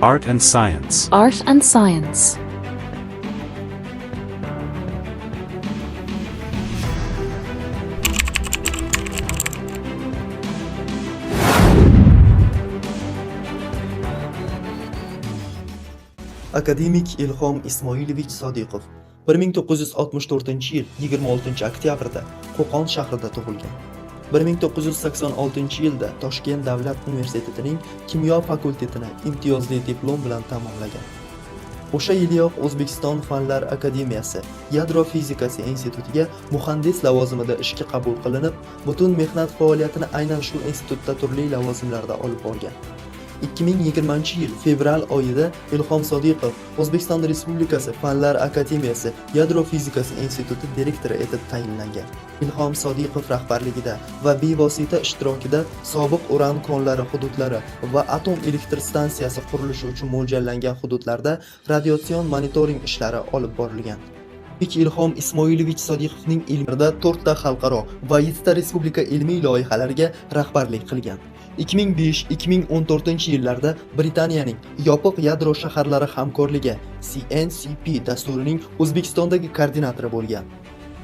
Art and Science. Art and Science. Akademik Ilhom Ismoilovich Sodiqov 1964-yil 26-oktyabrda Qo'qon shahrida tug'ilgan. 1986-yilda Toshkent davlat universitetining kimyo fakultetini imtiyozli diplom bilan tamomlagan. O'sha yiliyoq O'zbekiston Fanlar akademiyasi Yadro fizikasi institutiga muhandis lavozimida ishga qabul qilinib, butun mehnat faoliyatini aynan shu institutda turli lavozimlarda olib borgan. 2020-yil fevral oyida Ilhom Sodiqov O'zbekiston Respublikasi Fanlar akademiyasi Yadro fizikasi instituti direktori etib tayinlangan. Ilhom Sodiqov rahbarligida va bevosita ishtirokida sobiq uran konlari hududlari va atom elektr stansiyasi qurilishi uchun mo'ljallangan hududlarda radiatsion monitoring ishlari olib borilgan. Ilhom Ismoilovich Sodiqovning ilmida 4 ta xalqaro va 7 ta respublika ilmiy loyihalariga rahbarlik qilgan. 2005-2014 yillarda Britaniyaning Yopiq yadro shaharlari hamkorligi CNCP dasturining O'zbekistondagi koordinatori bo'lgan.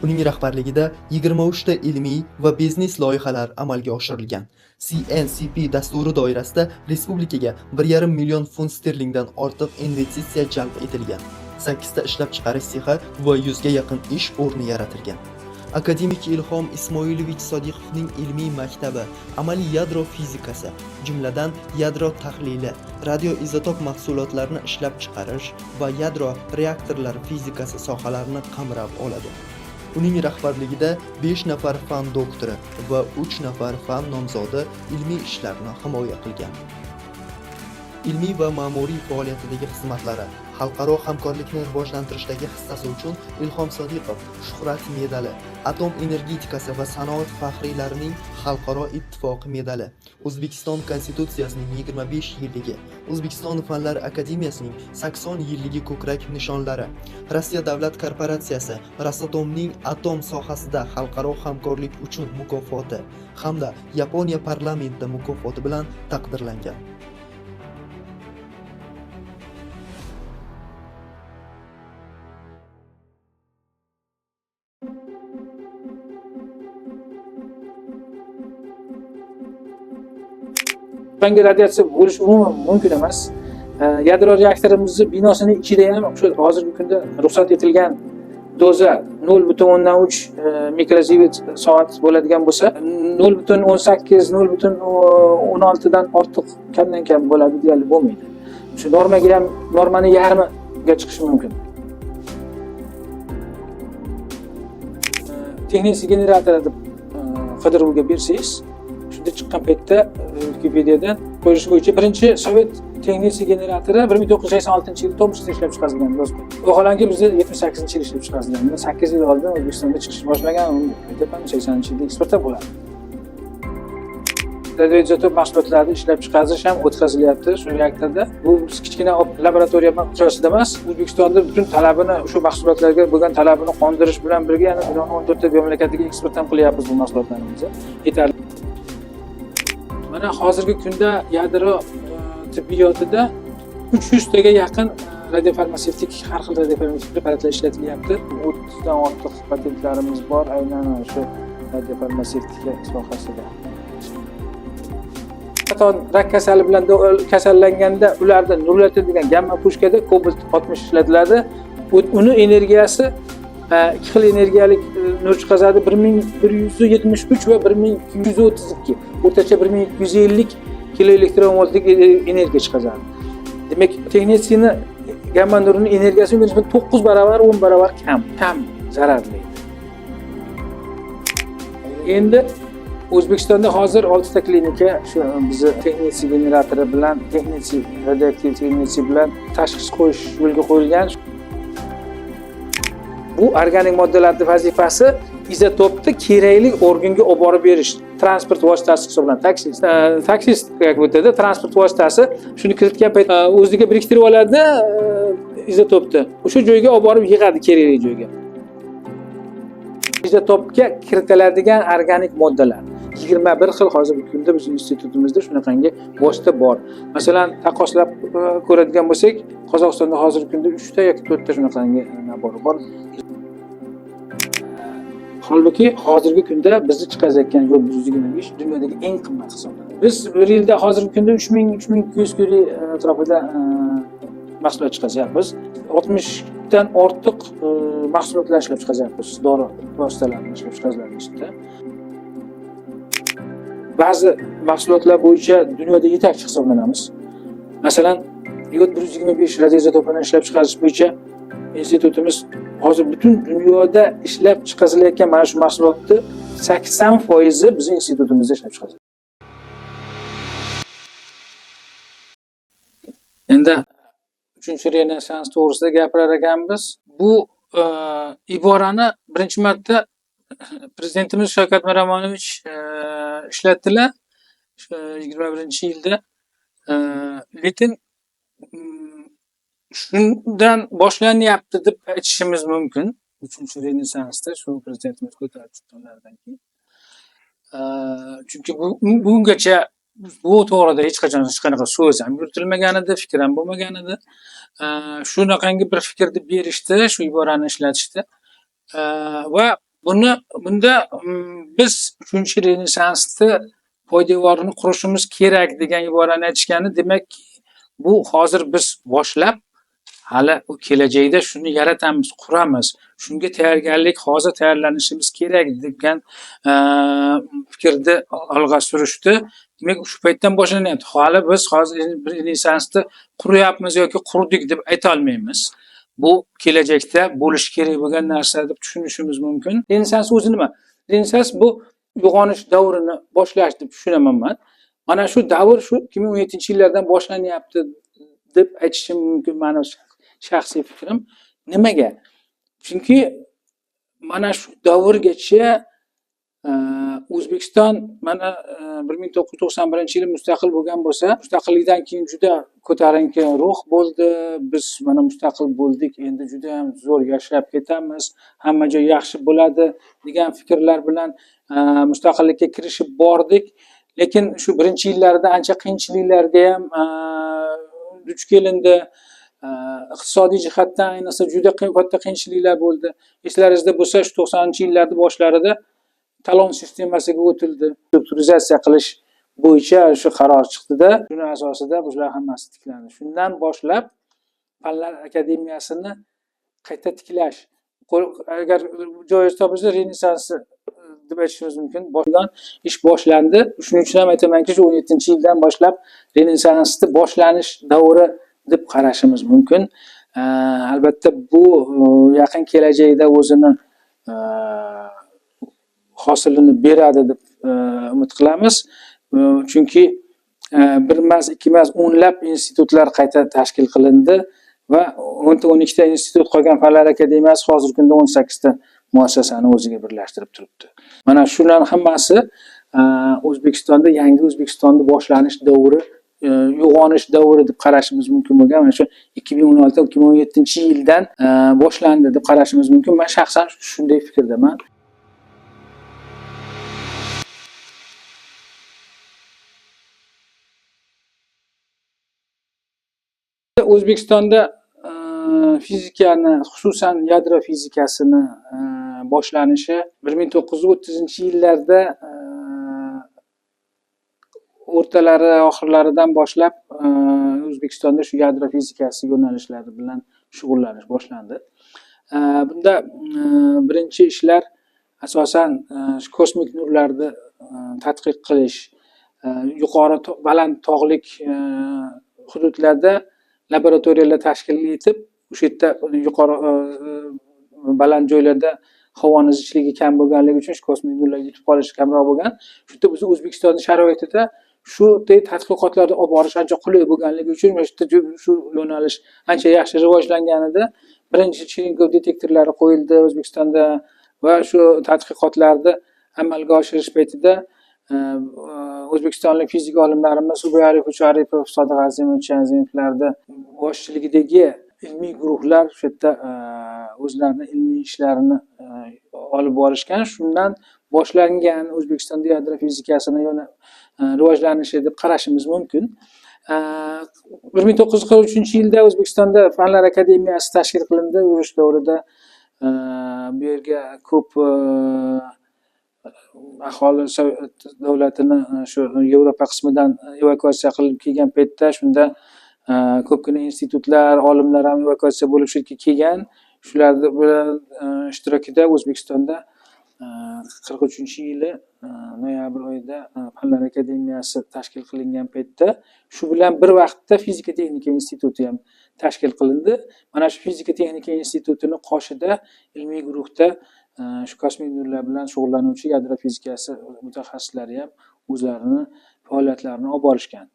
Uning rahbarligida 23 ta ilmiy va biznes loyihalar amalga oshirilgan. CNCP dasturi doirasida respublikaga 1,5 million funt sterlingdan ortiq investitsiya jalb etilgan. 8 ta ishlab chiqarish sexi va 100 ga yaqin ish o'rni yaratilgan. Akademik Ilhom Ismoilovich Sodiqovning ilmiy maktabi amaliy yadro fizikasi, jumladan yadro tahlili, radioizotop mahsulotlarini ishlab chiqarish va yadro reaktorlari fizikasi sohalarini qamrab oladi. Uning rahbarligida 5 nafar fan doktori va 3 nafar fan nomzodi ilmiy ishlarni himoya qilgan. Ilmiy va ma'muriy faoliyatidagi xizmatlari, xalqaro hamkorlikni rivojlantirishdagi hissasi uchun Ilhom Sodiqov Shuhrat medali, Atom energetikasi va sanoat faxriylarining xalqaro ittifoqi medali, O'zbekiston Konstitutsiyasining 25 yilligi, O'zbekiston Fanlar akademiyasining 80 yilligi ko'krak nishonlari, Rossiya davlat korporatsiyasi Rosatomning atom sohasida xalqaro hamkorlik uchun mukofoti hamda Yaponiya parlamenti mukofoti bilan taqdirlangan. Fanga radiatsiya bo'lishi umuman mumkin emas. Yadro reaktorimizni binosini ichida ham shu hozirgi kunda ruxsat etilgan doza 0,3 mikrozivert soat bo'ladigan bo'lsa, 0,18, 0,16 dan ortiq kamdan kam bo'ladi, deyarli bo'lmaydi. Shu normaga ham, normani yarmiga chiqishi mumkin. Texnik generatori deb qidiruvga bersangiz, shunda chiqqan paytda Wikipedia'dan ko'rish bo'yicha birinchi sovet texnik generatori 1986-yilda Tomskda ishlab chiqarilgan. Vaholanki bizda 78-yil ishlab chiqarilgan. 8 yil oldin O'zbekistonda chiqish boshlagan, aytyapman, 80-yilda eksport ham bo'ladi. Radioizotop mahsulotlarni ishlab chiqarish ham o'tkazilyapti shu reaktorda. Bu biz kichkina laboratoriya miqyosida emas, O'zbekistonda butun talabini, shu mahsulotlarga bo'lgan talabini qondirish bilan birga yana dunyoning 14 ta mamlakatiga eksport ham qilyapmiz bu mahsulotlarimizni. Yetarli. Mana hozirgi kunda yadro tibbiyotida 300 taga yaqin radiofarmatsevtik, har xil radiofarmatsevtik preparatlar ishlatilyapti. 30 dan ortiq patentlarimiz bor aynan shu radiofarmatsevtika sohasida. Proton rak kasali bilan kasallanganda ularda nurlatiladigan gamma pushkada kobalt 60 ishlatiladi. Uni energiyasi ikki xil energiyalik nur chiqazadi, 1173 va 1232, o'rtacha 1250 kilo elektron voltlik energiya chiqazadi. Demak, texnitsiyni gamma nurini energiyasi unga nisbatan 9 barobar, 10 barobar kam zararli. Endi O'zbekistonda hozir 6 ta klinika shu bizni texnitsiy generatori bilan, texnitsiy radioaktiv texnitsiy bilan tashxis qo'yish yo'lga qo'yilgan. Bu organik moddalarning vazifasi izotopni kerakli organga olib borib berish, transport vositasi hisoblanadi. Taksist, taksist как будто transport vositasi shuni kiritgan payt o'ziga biriktirib oladi izotopni. O'sha joyga olib borib yig'adi, kerakli joyga. Izotopga kiritiladigan organik moddalar. 21 xil hozirgi kunda bizning institutimizda shunaqangi vosita bor. Masalan, taqqoslab ko'radigan bo'lsak, Qozog'istonda hozirgi kunda 3 ta yoki 4 ta shunaqangi nabor bor. Holbuki hozirgi kunda bizni chiqarayotgan yod 125 dunyodagi eng qimmat hisoblanadi. Biz bir yilda hozirgi kunda 3000 3200 kuri atrofida mahsulot chiqaryapmiz. 60 dan ortiq mahsulotlar ishlab chiqaryapmiz, dori vositalarini ishlab chiqariladi ichida. Ba'zi mahsulotlar bo'yicha dunyoda yetakchi hisoblanamiz. Masalan, yod 125 radioizotopini ishlab chiqarish bo'yicha institutimiz hozir butun dunyoda ishlab chiqarilayotgan mana shu mahsulotni 80% bizning institutimizda ishlab chiqariladi. Endi 3-Renessans to'g'risida gapirar ekanmiz. Bu iborani birinchi marta prezidentimiz Shavkat Miromonovich ishlatdilar 21-yilda. Lekin shundan boshlanyapti deb aytishimiz mumkin. 3-Renessansda shu prezidentimiz ko'tarib chiqqanlaridan keyin. Chunki bungacha bu to'g'rida hech qachon hech qanaqa so'z ham yuritilmagan edi, fikr ham bo'lmagan edi. Shunaqangi bir fikrni berishdi, shu iborani ishlatishdi. Va bunda biz 3-Renessansni poydevorini qurishimiz kerak degan iborani aytishgani, demak, bu hozir biz boshlab, hali u kelajakda shuni yaratamiz, quramiz. Shunga tayyorgarlik hozir tayyorlanishimiz kerak degan fikrni olg'a surishdi. Demak, shu paytdan boshlanyapti. Hali biz hozir bir Renessansni quryapmiz yoki qurdik deb ayta olmaymiz. Bu kelajakda bo'lishi kerak bo'lgan narsa deb tushunishimiz mumkin. Renessans o'zi nima? Renessans bu uyg'onish davrini boshlash deb tushunaman men. Mana shu davr shu 2017-yillardan boshlanyapti deb aytishim mumkin, meni shaxsiy fikrim. Nimaga? Chunki mana shu davrgacha O'zbekiston mana 1991-yili mustaqil bo'lgan bo'lsa, mustaqillikdan keyin juda ko'tarinki ruh bo'ldi. Biz mana mustaqil bo'ldik, endi juda ham zo'r yashab ketamiz, hamma joy yaxshi bo'ladi degan fikrlar bilan mustaqillikka kirishib bordik. Lekin shu birinchi yillarda ancha qiyinchiliklarga ham duch kelindi. Iqtisodiy jihatdan ayniqsa juda katta qiyinchiliklar bo'ldi. Eslaringizda bo'lsa, shu 90-yillarning boshlarida talon sistemasiga o'tildi. Strukturizatsiya qilish bo'yicha shu qaror chiqdida, shuni asosida bular hammasi tiklandi. Shundan boshlab Fanlar akademiyasini qayta tiklash, agar joyiz topilsa Renessans deb aytishimiz mumkin. Boshdan ish boshlandi. Shuning uchun ham aytamanki, shu 17-yildan boshlab Renessansni boshlanish davri deb qarashimiz mumkin. Albatta bu yaqin kelajakda o'zini hosilini beradi deb umid qilamiz. Chunki bir emas, ikki emas, o'nlab institutlar qayta tashkil qilindi va 10-12 ta institut qolgan Fanlar akademiyasi hozirgi kunda 18 ta muassasani o'ziga birlashtirib turibdi. Mana shularning hammasi O'zbekistonda yangi O'zbekistonni boshlanish davri, uyg'onish davri deb qarashimiz mumkin bo'lgan mana shu 2016-2017 yildan boshlandi deb qarashimiz mumkin. Men shaxsan shunday fikrdaman. O'zbekistonda fizikani, xususan yadro fizikasini boshlanishi 1930-yillarda o'rtalari, oxirlaridan boshlab O'zbekistonda shu yadro fizikasi yo'nalishlari bilan shug'ullanish boshlandi. Bunda birinchi ishlar asosan kosmik nurlarni tadqiq qilish, yuqori baland tog'lik hududlarda laboratoriyalar tashkil etib, o'sha yerda yuqori baland joylarda havoni zichligi kam bo'lganligi uchun shu kosmik nurlar yetib qolishi kamroq bo'lgan. Shu yerda biz O'zbekistonning sharoitida shu tadqiqotlarni olib borish ancha qulay bo'lganligi uchun mana shu yerda shu yo'nalish ancha yaxshi rivojlanganida birinchi Cherenkov detektorlari qo'yildi O'zbekistonda va shu tadqiqotlarni amalga oshirish paytida o'zbekistonlik fizik olimlarimiz Ubay Arifovich Aripov, Sodiq Azimovich Azimovlarni boshchiligidagi ilmiy guruhlar shu yerda o'zlarini ilmiy ishlarini olib borishgan. Shundan boshlangan O'zbekistonda yadro fizikasini yana rivojlanishi deb qarashimiz mumkin. 1943-yilda O'zbekistonda Fanlar akademiyasi tashkil qilindi. Urush davrida bu yerga ko'p aholi Sovet davlatini shu Yevropa qismidan evakuatsiya qilinib kelgan paytda, shunda ko'pgina institutlar, olimlar ham evakuatsiya bo'lib shu yerga kelgan. Shular bilan ishtirokida O'zbekistonda 43-yili noyabr oyida Fanlar akademiyasi tashkil qilingan paytda shu bilan bir vaqtda Fizika texnika instituti ham tashkil qilindi. Mana shu Fizika texnika institutini qoshida ilmiy guruhda shu kosmik nurlar bilan shug'ullanuvchi yadro fizikasi mutaxassislari ham o'zlarini faoliyatlarini olib borishgan.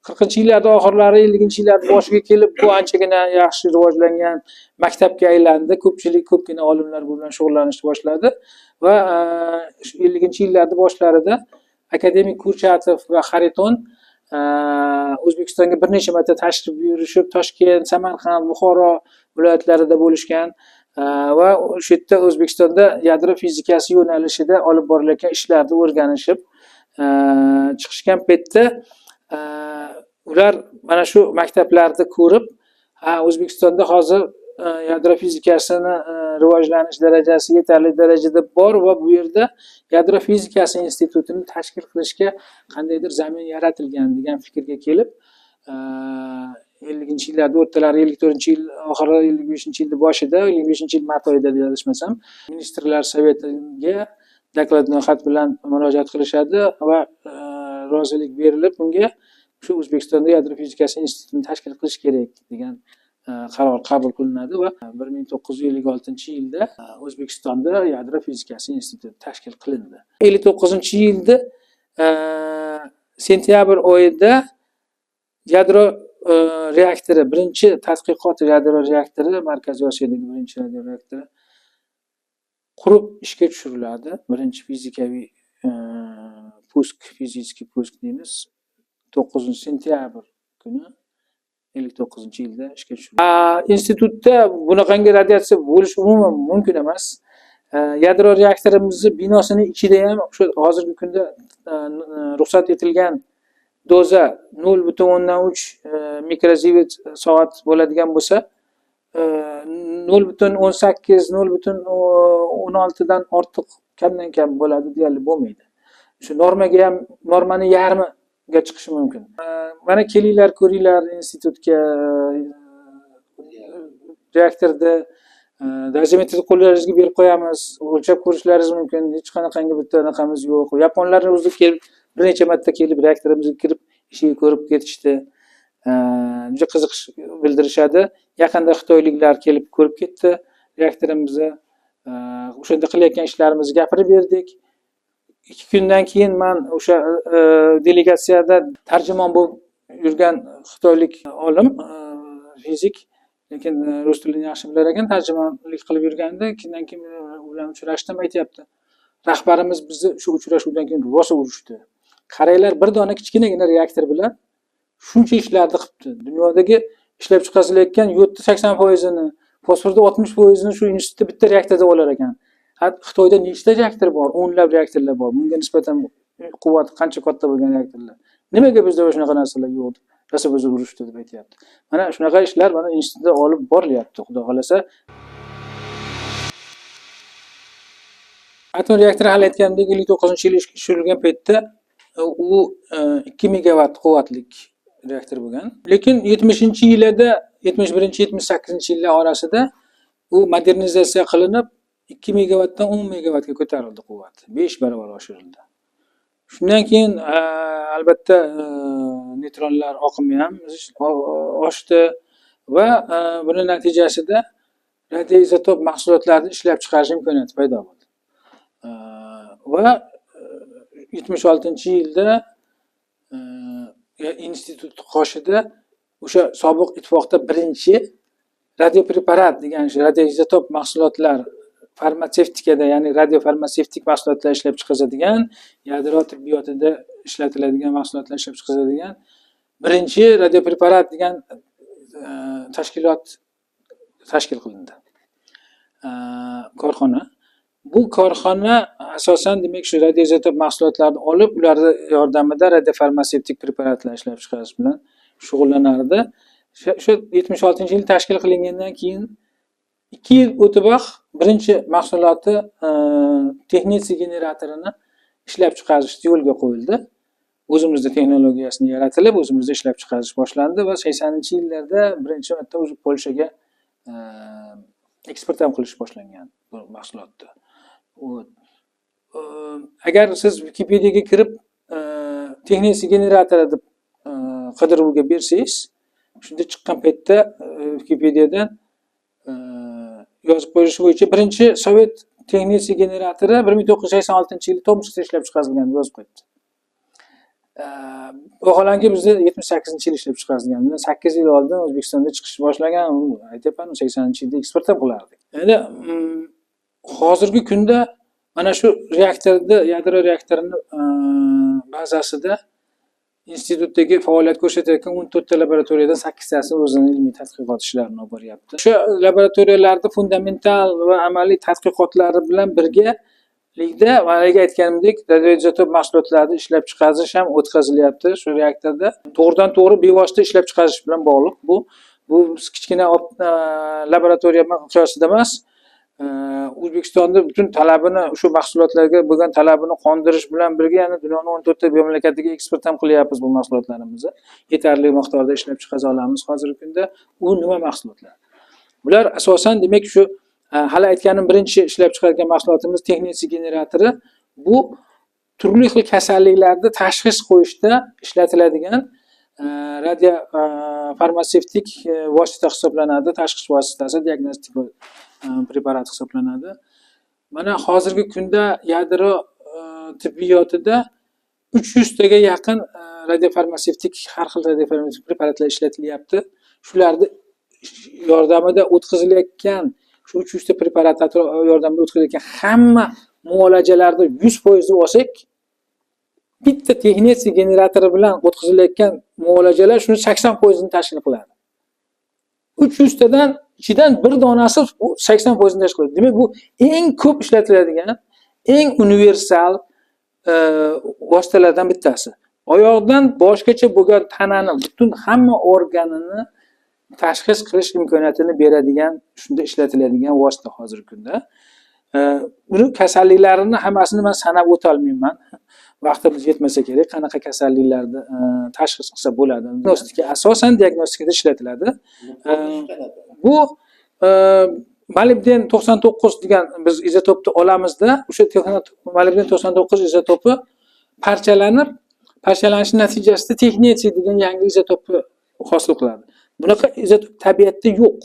40-yillarda oxirlari, 50-yillar boshiga kelib bu anchagina yaxshi rivojlangan maktabga aylandi. Ko'pchilik, ko'pgina olimlar bu bilan shug'ullanishni boshladi va shu 50-yillarning boshlarida akademik Kurchatov va Xariton O'zbekistonga bir necha marta tashrif buyurishib, Toshkent, Samarqand, Buxoro viloyatlarida bo'lishgan va o'sha yerda O'zbekistonda yadro fizikasi yo'nalishida olib borilayotgan ishlarni o'rganishib chiqishgan paytda ular mana shu maktablarni ko'rib, ha, O'zbekistonda hozir yadro fizikasini rivojlanish darajasi yetarli darajada bor va bu yerda yadro fizikasi institutini tashkil qilishga qandaydir zamin yaratilgan degan fikrga kelib, 50-yillarda o'rtalari, 54-yil oxiri, 55-yilni boshida, 55-yil mart oyida adashmasam, Ministrlar Sovetiga dokladnoy xat bilan murojaat qilishadi va rozilik berilib, bunga shu O'zbekistonda yadro fizikasi institutini tashkil qilish kerak degan qaror qabul qilinadi va 1956-yilda O'zbekistonda yadro fizikasi instituti tashkil qilindi. 59-yilda sentyabr oyida yadro reaktori, birinchi tadqiqot yadro reaktori, Markaziy Osiyodagi birinchi yadro reaktori qurib ishga tushiriladi. Birinchi fizikaviy пуск, физический пуск deymiz. 9 sentyabr kuni 59-yilda ishga tushiriladi. Institutda bunaqangi radiatsiya bo'lishi umuman mumkin emas. Yadro reaktorimizni binosini ichida ham shu hozirgi kunda ruxsat etilgan doza 0,3 mikrozivert soat bo'ladigan bo'lsa, 0,18, 0,16dan ortiq kamdan kam bo'ladi, deyarli bo'lmaydi. Shu normaga ham, normani yarmiga chiqishi mumkin. Mana kelinglar, ko'ringlar institutga, reaktorda dozimetrni qo'llaringizga berib qo'yamiz, o'lchab ko'rishlaringiz mumkin. Hech qanaqangi bitta anaqamiz yo'q. Yaponlarni o'zi kelib, bir necha marta kelib, reaktorimizga kirib, ishiga ko'rib ketishdi. Juda qiziqish bildirishadi. Yaqinda xitoyliklar kelib ko'rib ketdi reaktorimizni. O'shanda qilayotgan ishlarimizni gapirib berdik. 2 kundan keyin man o'sha delegatsiyada tarjimon bo'lib yurgan xitoylik olim, fizik, lekin rus tilini yaxshi bilar ekan, tarjimonlik qilib yurgandi. Kundan keyin u bilan uchrashdim, aytyapti: "Rahbarimiz bizni shu uchrashuvdan keyin rosa urishdi. Qaranglar, bir dona kichkinagina reaktor bilan shuncha ishlarni qilibdi. Dunyodagi ishlab chiqarilayotgan yodni 80%ini, fosforni 60%ini shu institutda bitta reaktorda olar ekan. Ha, Xitoyda nechta reaktor bor? O'nlab reaktorlar bor. Bunga nisbatan quvvati qancha katta bo'lgan reaktorlar. Nimaga bizda shunaqa narsalar yo'q?" deb rosa bizni urishdi, deb aytyapti. Mana shunaqa ishlar mana institutda olib borilyapti, xudo xohlasa. Atom reaktori, hali aytganimdek, 59-yili ishga tushirilgan paytda u 2 megavatt quvvatlik reaktor bo'lgan. Lekin 70-yillarda, 71, 78-yillar orasida u modernizatsiya qilinib, 2 megavatdan 10 megavatga ko'tarildi quvvati. 5 barobar oshirildi. Shundan keyin albatta neytronlar oqimi ham oshdi va buni natijasida radioizotop mahsulotlarni ishlab chiqarish imkoniyati paydo bo'ldi. Va 76-yilda institut qoshida o'sha sobiq ittifoqda birinchi radiopreparat degan shu radioizotop mahsulotlar, farmatsevtikada, ya'ni radiofarmatsevtik mahsulotlar ishlab chiqaradigan, yadro tibbiyotida ishlatiladigan mahsulotlar ishlab chiqaradigan birinchi radiopreparat degan tashkilot tashkil qilindi. Korxona. Bu korxona asosan, demak, shu radioizotop mahsulotlarini olib, ularni yordamida radiofarmatsevtik preparatlar ishlab chiqarish bilan shug'ullanardi. Shu 76-yil tashkil qilingandan keyin 2 yil o'tiboq birinchi mahsuloti, texnetsiy generatorini ishlab chiqarish yo'lga qo'yildi. O'zimizda texnologiyasini yaratilib, o'zimizda ishlab chiqarish boshlandi va 80-yillarda birinchi marta уже Polshaga eksport ham qilish boshlangan bu mahsulotni. Вот. Agar siz Wikipediaga kirib, texnetsiy generatori deb qidiruvga bersangiz, shunda chiqqan paytda Wikipediadan yozib qo'yilishi bo'yicha birinchi sovet texnetsiy generatori 1986-yili Tomskda ishlab chiqarilgan deb yozib qo'yibdi. Vaholanki bizda 78-yili ishlab chiqarilgan. Undan 8 yil oldin O'zbekistonda chiqish boshlagan, aytyapman, 80-yilda eksport ham qilardik. Endi hozirgi kunda mana shu reaktorda, yadro reaktorini bazasida institutdagi faoliyat ko'rsatayotgan 14 ta laboratoriyadan sakkiztasi o'zini ilmiy tadqiqot ishlarini olib boryapti. O'sha laboratoriyalarda fundamental va amaliy tadqiqotlari bilan birgalikda, haligi aytganimdek, radioizotop mahsulotlarni ishlab chiqarish ham o'tkazilyapti shu reaktorda. To'g'ridan to'g'ri bevosita ishlab chiqarish bilan bog'liq bu. Bu kichkina laboratoriya miqyosida emas. O'zbekistonda butun talabini, shu mahsulotlarga bo'lgan talabini qondirish bilan birga yana dunyoni 14 ta mamlakatiga eksport ham qilyapmiz bu mahsulotlarimizni. Yetarli miqdorda ishlab chiqara olamiz hozirgi kunda. U nima mahsulotlar? Bular asosan, demak, shu hali aytganim birinchi ishlab chiqargan mahsulotimiz texnetsiy generatori. Bu turli xil kasalliklarni tashxis qo'yishda ishlatiladigan radio farmatsevtik vosita hisoblanadi, tashxis vositasi, diagnostik preparat hisoblanadi. Mana hozirgi kunda yadro tibbiyotida 300 taga yaqin radiofarmatsevtik, har xil radiofarmatsevtik preparatlar ishlatilyapti. Shularni yordamida o'tkazilayotgan, shu 300 ta preparat yordamida o'tkazilayotgan hamma muolajalarni 100% deb olsak, bitta texnetsiy generatori bilan o'tkazilayotgan muolajalar shuni 80%ini tashkil qiladi. 300 tadan ichidan bir donasi 80%ini tashkil qiladi. Demak, bu eng ko'p ishlatiladigan, eng universal vositalardan bittasi. Oyoqdan boshgacha bo'lgan tanani butun hamma organini tashxis qilish imkoniyatini beradigan, shunda ishlatiladigan vosita hozirgi kunda. Uni kasalliklarini hammasini man sanab o'tolmayman. Vaqtimiz yetmasa kerak, qanaqa kasalliklarni tashxis qilsa bo'ladi. Diagnostika, asosan diagnostikada ishlatiladi. Bu molibden 99 degan biz izotopni olamizda, o'sha molibden 99 izotopi parchalanib, parchalanishi natijasida texnetsiy degan yangi izotopni hosil qiladi. Bunaqa izotop tabiatda yo'q.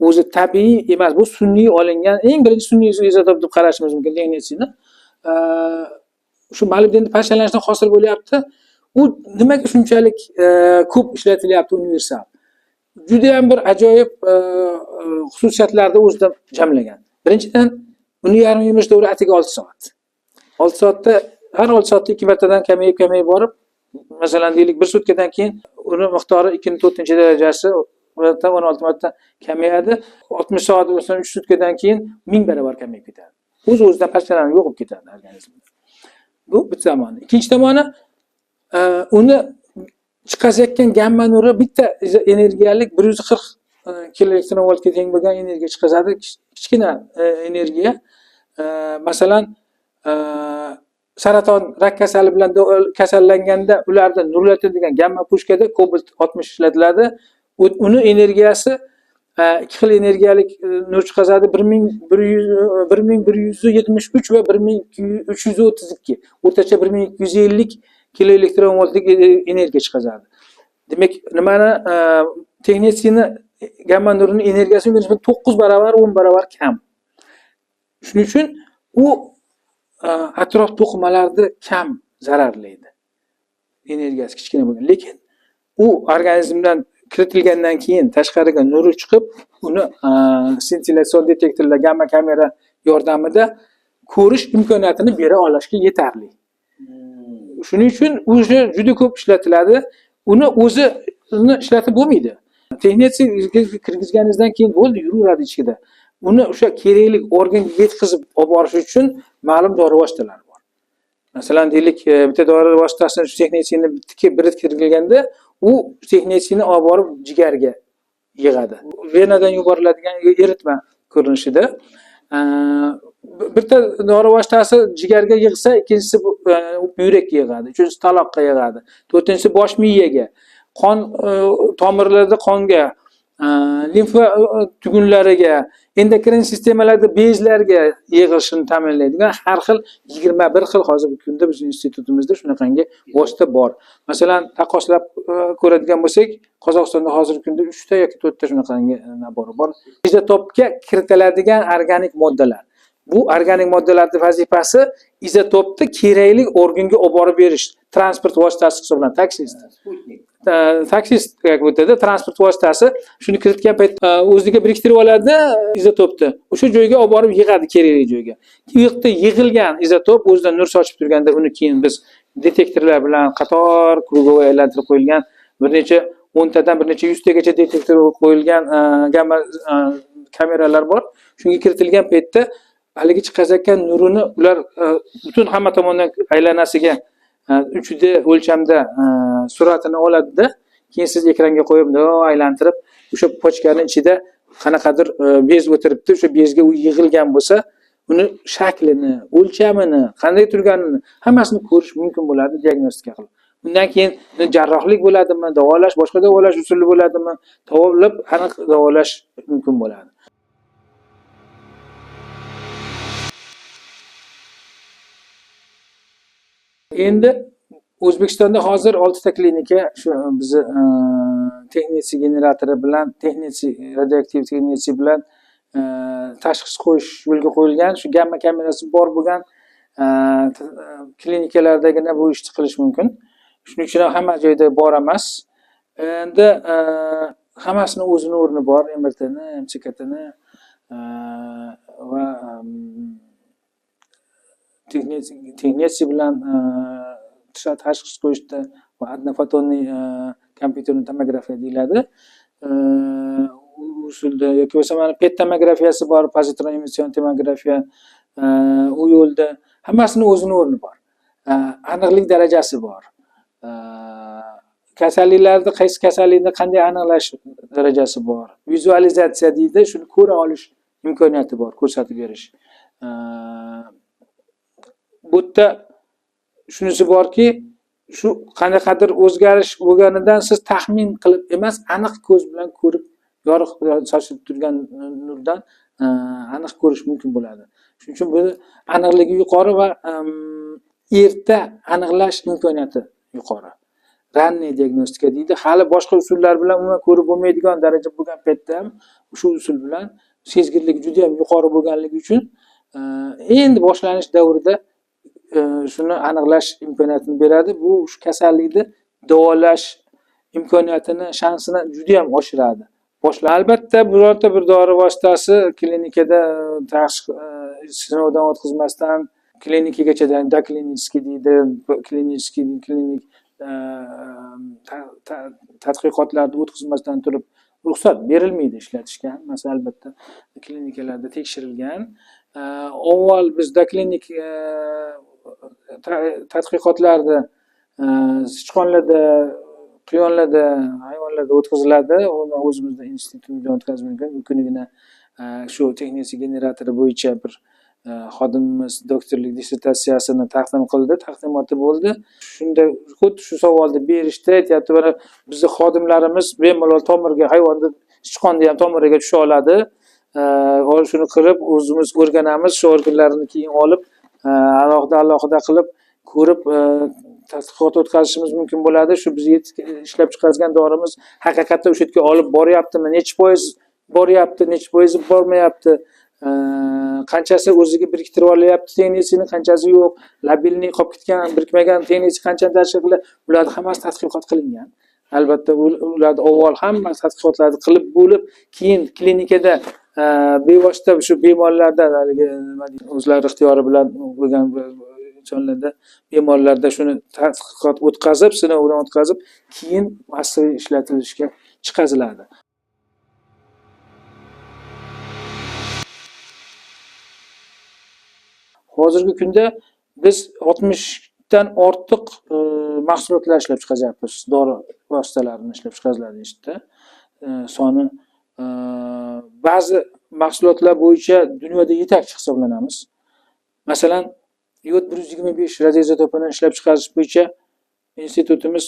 O'zi tabiiy emas, bu sun'iy olingan, eng birinchi sun'iy izotop deb qarashimiz mumkin texnetsiyni. Shu molibdenni parchalanishidan hosil bo'lyapti. U nimaga shunchalik ko'p ishlatilyapti, universal? Judayam bir ajoyib xususiyatlarni o'zida jamlagan. Birinchidan, uni yarim yumush davri atigi 6 soat. 6 soatda, har 6 soatda ikki martadan kamayib kamayib borib, masalan, deylik, bir sutkadan keyin uni miqdori 2,4-darajasi 16 marta kamayadi. 60 soat, masalan, 3 sutkadan keyin 1000 barobar kamayib ketadi. O'z o'zidan parchalanib yo'qolib ketadi organizmda. Bu bir tomoni. Ikkinchi tomoni, uni chiqazayotgan gamma nuri bitta energiyalik 140 kilo elektron voltga teng bo'lgan energiya chiqazadi. Kichkina energiya. Masalan, saraton, rak kasali bilan kasallanganda ularda nurlatadigan gamma пушка da kobalt 60 ishlatiladi. Uni energiyasi ikki xil energiyalik nur chiqazadi: 1100, 1173 va 1332, o'rtacha 1250 kilo elektron voltlik energiya chiqazadi. Demak, nimani, texnetsiyni gamma nurini energiyasi unga nisbatan 9 barobar, 10 barobar kam. Shuning uchun u atrof to'qimalarni kam zararlaydi, energiyasi kichkina bo'lgan. Lekin u organizmdan kiritilgandan keyin tashqariga nuri chiqib, uni scintillatsion detektorlar, gamma kamera yordamida ko'rish imkoniyatini bera olishga yetarli. Shuning uchun уже juda ko'p ishlatiladi. Uni o'zini ishlatib bo'lmaydi. Texnetsiy kirgizganingizdan keyin bo'ldi, yuraveradi ichida. Uni o'sha kerakli organga yetkazib olib borish uchun ma'lum dori vositalari bor. Masalan, deylik, bitta dori vositasini texnitsiyni biriktirilganda u texnitsiyni olib borib jigarga yig'adi. Venadan yuboriladigan eritma ko'rinishida. Bitta dori vositasi jigarga yig'sa, ikkinchisi buyrakka yig'adi, uchinchisi taloqqa yig'adi, to'rtinchisi bosh miyaga, qon tomirlarda qonga, limfa tugunlariga, endokrin sistemalarda bezlarga yig'ilishini ta'minlaydigan har xil 21 xil hozirgi kunda bizning institutimizda shunaqangi vosita bor. Masalan, taqqoslab ko'radigan bo'lsak, Qozog'istonda hozirgi kunda 3 ta yoki 4 ta shunaqangi набор bor. Izotopga kiritiladigan organik moddalar. Bu organik moddalarning vazifasi izotopni kerakli organga olib borib berish, transport vositasi hisoblanadi, taksist. Taksist как будто transport vositasi shuni kiritgan payt o'ziga biriktirib oladi izotopni. O'sha joyga olib borib yig'adi, kerakli joyga. U yoqda yig'ilgan izotop o'zidan nur sochib turganda, uni keyin biz detektorlar bilan qator круговой aylantirib qo'yilgan bir necha o'ntadan bir necha yuztagacha detektor qo'yilgan gamma kameralar bor. Shunga kiritilgan paytda haligi chiqazayotgan nurini ular butun hamma tomondan aylanasiga 3D o'lchamda suratini oladida, keyin siz ekranga qo'yib bundoq aylantirib, o'sha pochkani ichida qanaqadir bez o'tiribdi, o'sha bezga u yig'ilgan bo'lsa, uni shaklini, o'lchamini, qanday turganini hammasini ko'rish mumkin bo'ladi, diagnostika qilib. Undan keyin jarrohlik bo'ladimi, davolash, boshqa davolash usuli bo'ladimi, to'g'rilab aniq davolash mumkin bo'ladi. Endi O'zbekistonda hozir 6 ta klinika shu bizni texnitsiy generatori bilan, texnitsiy radioaktiv texnitsiy bilan tashxis qo'yish yo'lga qo'yilgan. Shu gamma kamerasi bor bo'lgan klinikalardagina bu ishni qilish mumkin. Shuning uchun ham hamma joyda bor emas. Endi hammasini o'zini o'rni bor, MRTni, MCKTni va texnitsiy bilan tashxis qo'yishda va однофотонный kompyuterli tomografiya deyiladi. U usulda yoki bo'lmasa mana PET tomografiyasi bor, pozitron emission tomografiya, u yo'lda hammasini o'zini o'rni bor. Aniqlik darajasi bor. Kasalliklarni qaysi kasallikni qanday aniqlash darajasi bor. Vizualizatsiya deydi, shuni ko'ra olish imkoniyati bor, ko'rsatib berish. Bu yerda shunisi borki, shu qanaqadir o'zgarish bo'lganidan siz taxmin qilib emas, aniq ko'z bilan ko'rib, yorug' sochilib turgan nurdan aniq ko'rish mumkin bo'ladi. Shuning uchun bu aniqligi yuqori va erta aniqlash imkoniyati yuqori. Ранний diagnostika deydi. Hali boshqa usullar bilan umuman ko'rib bo'lmaydigan daraja bo'lgan paytda ham shu usul bilan sezgirligi juda ham yuqori bo'lganligi uchun endi boshlanish davrida shuni aniqlash imkoniyatini beradi. Bu shu kasallikni davolash imkoniyatini, shansini juda ham oshiradi. Albatta birorta bir dori vositasi klinikada sinovdan o'tkazmasdan klinikagacha, доклинический deydi, клинический klinik tadqiqotlarni o'tkazmasdan turib ruxsat berilmaydi ishlatishga. Hammasi albatta klinikalarda tekshirilgan. Avval biz doklinik tadqiqotlarni sichqonlarda, quyonlarda, hayvonlarda o'tkaziladi. Uni o'zimizda institutimizda o'tkazish mumkin. U kunigina shu texnitsiy generatori bo'yicha bir xodimimiz doktorlik dissertatsiyasini taqdim qildi, taqdimoti bo'ldi. Shunda xuddi shu savolni berishdi, aytyapti, mana bizni xodimlarimiz bemalol tomirga, hayvonni, sichqonni ham tomiriga tusha oladi. Shuni qilib o'zimiz o'rganamiz, shu organlarini keyin olib, alohida alohida qilib ko'rib, tadqiqot o'tkazishimiz mumkin bo'ladi. Shu biz ishlab chiqargan dorimiz haqiqatda o'sha yerga olib boryaptimi, nechi foiz boryapti, nechi foizi bormayapti, qanchasi o'ziga biriktirib olyapti texnitsiyni, qanchasi yo'q, лабильный qolib ketgan, birikmagan texnitsiy qanchani tashkil qiladi, ularni hammasi tadqiqot qilingan. Albatta ularni avval hamma tadqiqotlarni qilib bo'lib, keyin klinikada bevosita shu bemorlardan haligi nima deydi, o'zlari ixtiyori bilan bo'lgan insonlarda, bemorlarda shuni tadqiqot o'tkazib, sinovdan o'tkazib, keyin massaviy ishlatilishga chiqaziladi. Hozirgi kunda biz 60 dan ortiq mahsulotlar ishlab chiqaryapmiz, dori vositalarini ishlab chiqariladi institutda. Soni ba'zi mahsulotlar bo'yicha dunyoda yetakchi hisoblanamiz. Masalan, yod 125 radioizotopini ishlab chiqarish bo'yicha institutimiz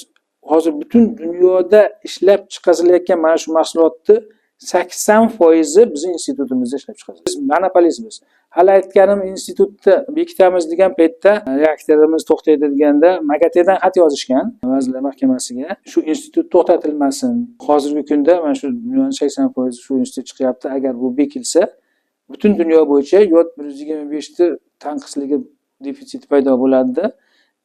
hozir butun dunyoda ishlab chiqarilayotgan mana shu mahsulotni 80% bizning institutimizda ishlab chiqariladi. Biz monopolistmiz. Hali aytganim, institutni bekitamiz degan paytda, reaktorimiz to'xtaydi deganda MAGATEdan xat yozishgan Vazirlar Mahkamasiga. Shu institut to'xtatilmasin. Hozirgi kunda mana shu dunyoning 80% shu institut chiqyapti. Agar bu bekilsa, butun dunyo bo'yicha yod 125 ni tanqisligi, defitsiti paydo bo'ladida.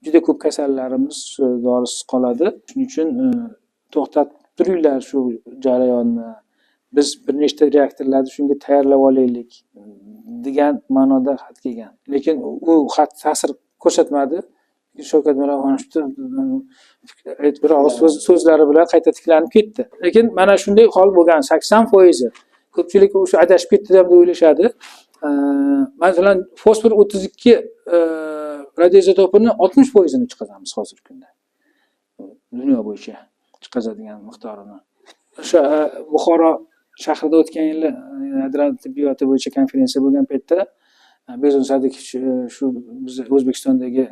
Juda ko'p kasallarimiz dorisiz qoladi. Shuning uchun to'xtatib turinglar shu jarayonni. Biz bir nechta reaktorlarni shunga tayyorlab olaylik degan ma'noda xat kelgan. Lekin u xat ta'sir ko'rsatmadi. Shavkat Miromonovich bir og'iz so'zlari bilan qayta tiklanib ketdi. Lekin mana shunday hol bo'lgan, 80%. Ko'pchilik o'sha adashib ketdi deb o'ylashadi. Masalan, fosfor 32 radioizotopini 60%ini chiqaramiz hozirgi kunda. Dunyo bo'yicha chiqaradigan miqdorini. O'sha Buxoro shahrida o'tgan yili yadro tibbiyoti bo'yicha konferensiya bo'lgan paytda Bezon Sadikovich shu biz O'zbekistondagi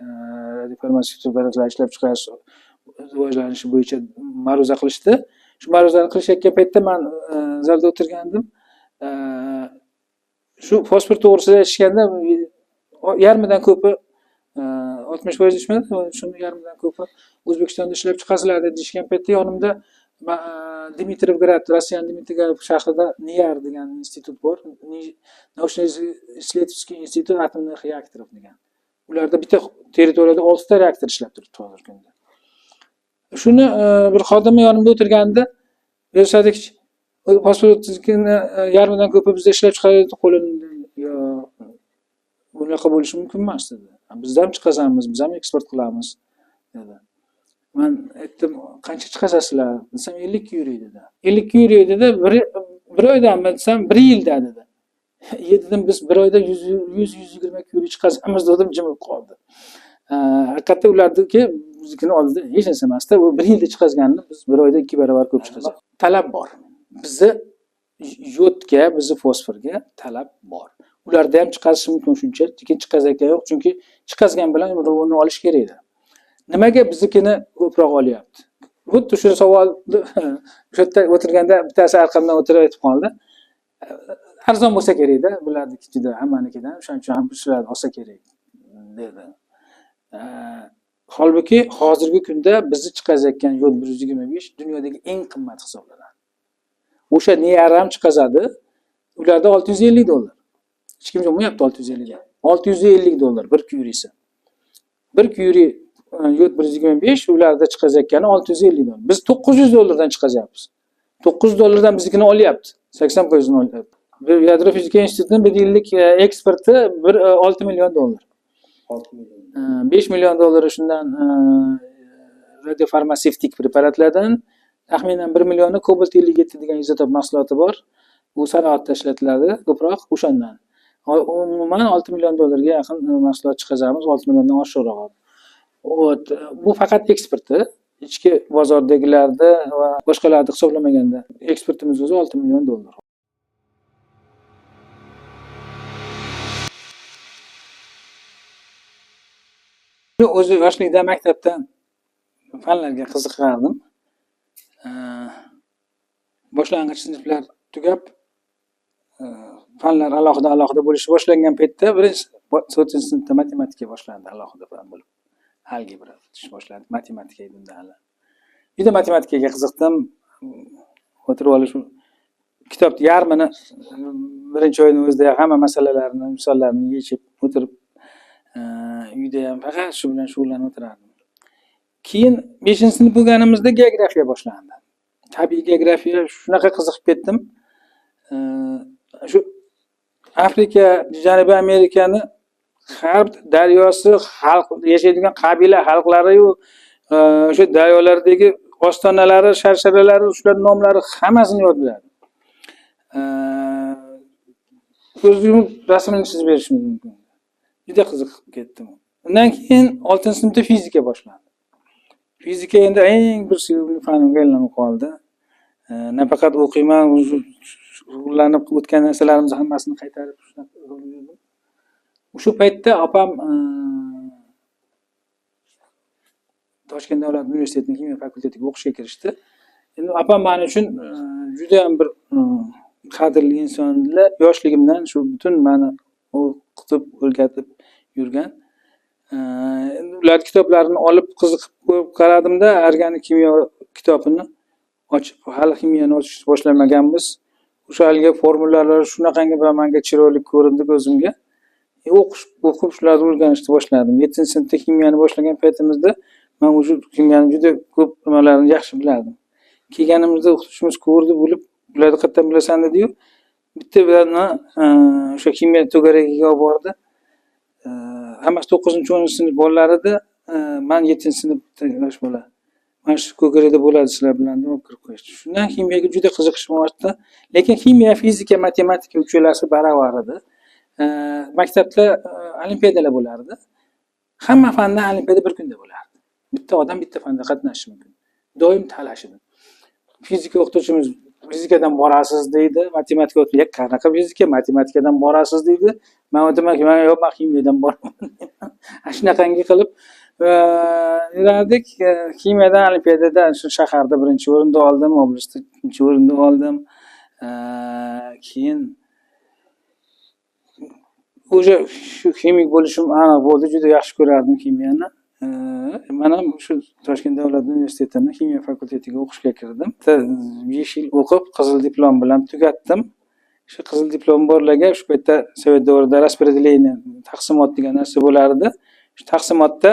radiofarmatsevtik preparatlar ishlab chiqarish rivojlanishi bo'yicha ma'ruza qilishdi. Shu ma'ruzani qilishayotgan paytda man zalda o'tirgandim. Shu fosfor to'g'risida aytishganda yarmidan ko'pi, 60% deyishmadi, shuni yarmidan ko'pi O'zbekistonda ishlab chiqariladi deyishgan paytda yonimda Dimitrovgrad, Rossiyaning Dimitrovgrad shahrida NIAR degan institut bor. Научно-исследовательский институт атомных реакторов degan. Ularda bitta territoriyada 6 ta reaktor ishlab turibdi hozirgi kunda. Shuni bir xodimi yonimda o'tirganda, Bersadovich, fosfor 32ni yarmidan ko'pi bizda ishlab chiqariladi, qo'lini, yo bunaqa bo'lishi mumkin emas dedi. Biz ham chiqazamiz, biz ham eksport qilamiz dedi. Man aytdim, qancha chiqazasizlar desam, 50 kyuri dedi. 50 kyuri dedi, bir oydami desam, bir yilda dedi. Dedim, biz bir oyda 100-120 kyuri chiqazamiz dedim, jimib qoldi. Haqiqatda ularniki biznikini oldida hech narsa emasda. U bir yilda chiqazganini biz bir oyda 2 barobar ko'p chiqazamiz. Talab bor. Bizni yodga, bizni fosforga talab bor. Ularda ham chiqarishi mumkin shuncha, lekin chiqazayotgani yo'q, chunki chiqazgan bilan uni olish kerak edi. Nimaga biznikini ko'proq olyapti? Xuddi shu savolni o'sha yerda o'tirganda bittasi arqamdan o'tirib aytib qoldi. Arzon bo'lsa kerakda, bularniki juda hammanikidan, o'shaning uchun ham shularni olsa kerak dedi. Holbuki hozirgi kunda bizni chiqazayotgan yod 125 dunyodagi eng qimmat hisoblanadi. O'sha NIAR ham chiqazadi, ularda 650 dollar. Hech kim olmayapti 650 dollar. 650 dollar bir kyurisi. Bir kyuri yod 125 ularda chiqazayotgani 650 dollar. Biz 900 dollardan chiqazyapmiz. 900 dollardan biznikini olyapti. 80%ini olyapti. Bir yadro fizika institutining bir yillik eksporti bir 6 million dollar. 5 million dollari shundan radiofarmatsevtik preparatlardan, taxminan 1 millioni kobalt 57 degan izotop mahsuloti bor. U sanoatda ishlatiladi ko'proq, o'shandan. Umuman 6 million dollarga yaqin mahsulot chiqazamiz, 6 milliondan oshiqroq. Bu faqat eksporti, ichki bozordagilarni va boshqalarni hisoblamaganda eksportimiz o'zi 6 million dollar. O'zi yoshlikda maktabda fanlarga qiziqardim. Boshlang'ich sinflar tugab, fanlar alohida alohida bo'lishi boshlangan paytda birinchi to'rtinchi sinfda matematika boshlandi, alohida fan bo'lib. Algebra o'tish boshlandi, matematika edi unda hali. Juda matematikaga qiziqdim. O'tirib olib shu kitobni yarmini birinchi oyning o'zida hamma masalalarni, misollarni yechib o'tirib, uyda ham faqat shu bilan shug'ullanib o'tirardim. Keyin 5-sinf bo'lganimizda geografiya boshlandi. Tabiiy geografiya shunaqa qiziqib ketdim. Shu Afrika, Janubiy Amerikani har daryosi, xalq yashaydigan qabila xalqlari-yu, o'sha daryolardagi ostonalari, sharsharalari, shular nomlari hammasini yod biladi. Ko'z yumib rasmini chizib berishim mumkin. Juda qiziqib ketdim. Undan keyin 6-sinfda fizika boshlandi. Fizika endi eng bir sevimli fanimga aylanib qoldi. Nafaqat o'qiyman, shug'ullanib o'tgan narsalarimizni hammasini qaytarib shunaqa qilib yurdim. O'sha paytda opam Toshkent davlat universitetining kimyo fakultetiga o'qishga kirishdi. Endi opam men uchun juda ham bir qadrli insonlar. Yoshligimdan shu butun meni o'qitib, o'rgatib yurgan. Endi ular kitoblarini olib qiziqib ko'rib qaradimda, organik kimyo kitobini ochib, hali ximiyani ochishni boshlamaganmiz. O'sha haligi formulalar shunaqangi bir menga chiroyli ko'rindi ko'zimga. O'qib shularni o'rganishni boshladim. 7-sinfda ximiyani boshlagan paytimizda men o'sha ximiyani juda ko'p nimalarini yaxshi bilardim. Kelganimizda o'qituvchimiz ko'rdi, bo'lib, bularni qayerdan bilasan dedi-yu, bitta bilan o'sha kimyo to'garagiga olib bordi. Hammasi 9-10 sinf bolalari edi. Man 7-sinfda yosh bola. Mana shu ko'karakda bo'ladi sizlar bilan deb olib kirib qo'yishdi. Shundan ximiyaga juda qiziqishim ortdi. Lekin ximiya, fizika, matematika uchalasi baravar edi. Maktabda olimpiadalar bo'lardi. Hamma fandan olimpiada bir kunda bo'lardi. Bitta odam bitta fanda qatnashishi mumkin. Doim talash edi. Fizika o'qituvchimiz fizikadan borasiz deydi, matematika o'qituvchi qanaqa fizika, matematikadan borasiz deydi. Men aytamanki, men yo'q, men ximiyadan boraman. Shunaqangi qilib yurardik. Ximiyadan olimpiadada shu shaharda 1-o'rinni oldim, oblastda 2-o'rinni oldim. Keyin o'sha shu ximik bo'lishim aniq bo'ldi. Juda yaxshi ko'rardim ximiyani. Men ham shu Toshkent davlat universitetini ximiya fakultetiga o'qishga kirdim. 5 yil o'qib, qizil diplom bilan tugatdim. Shu qizil diplom borlarga shu paytda sovet davrida распределение, taqsimot degan narsa bo'lardi. Shu taqsimotda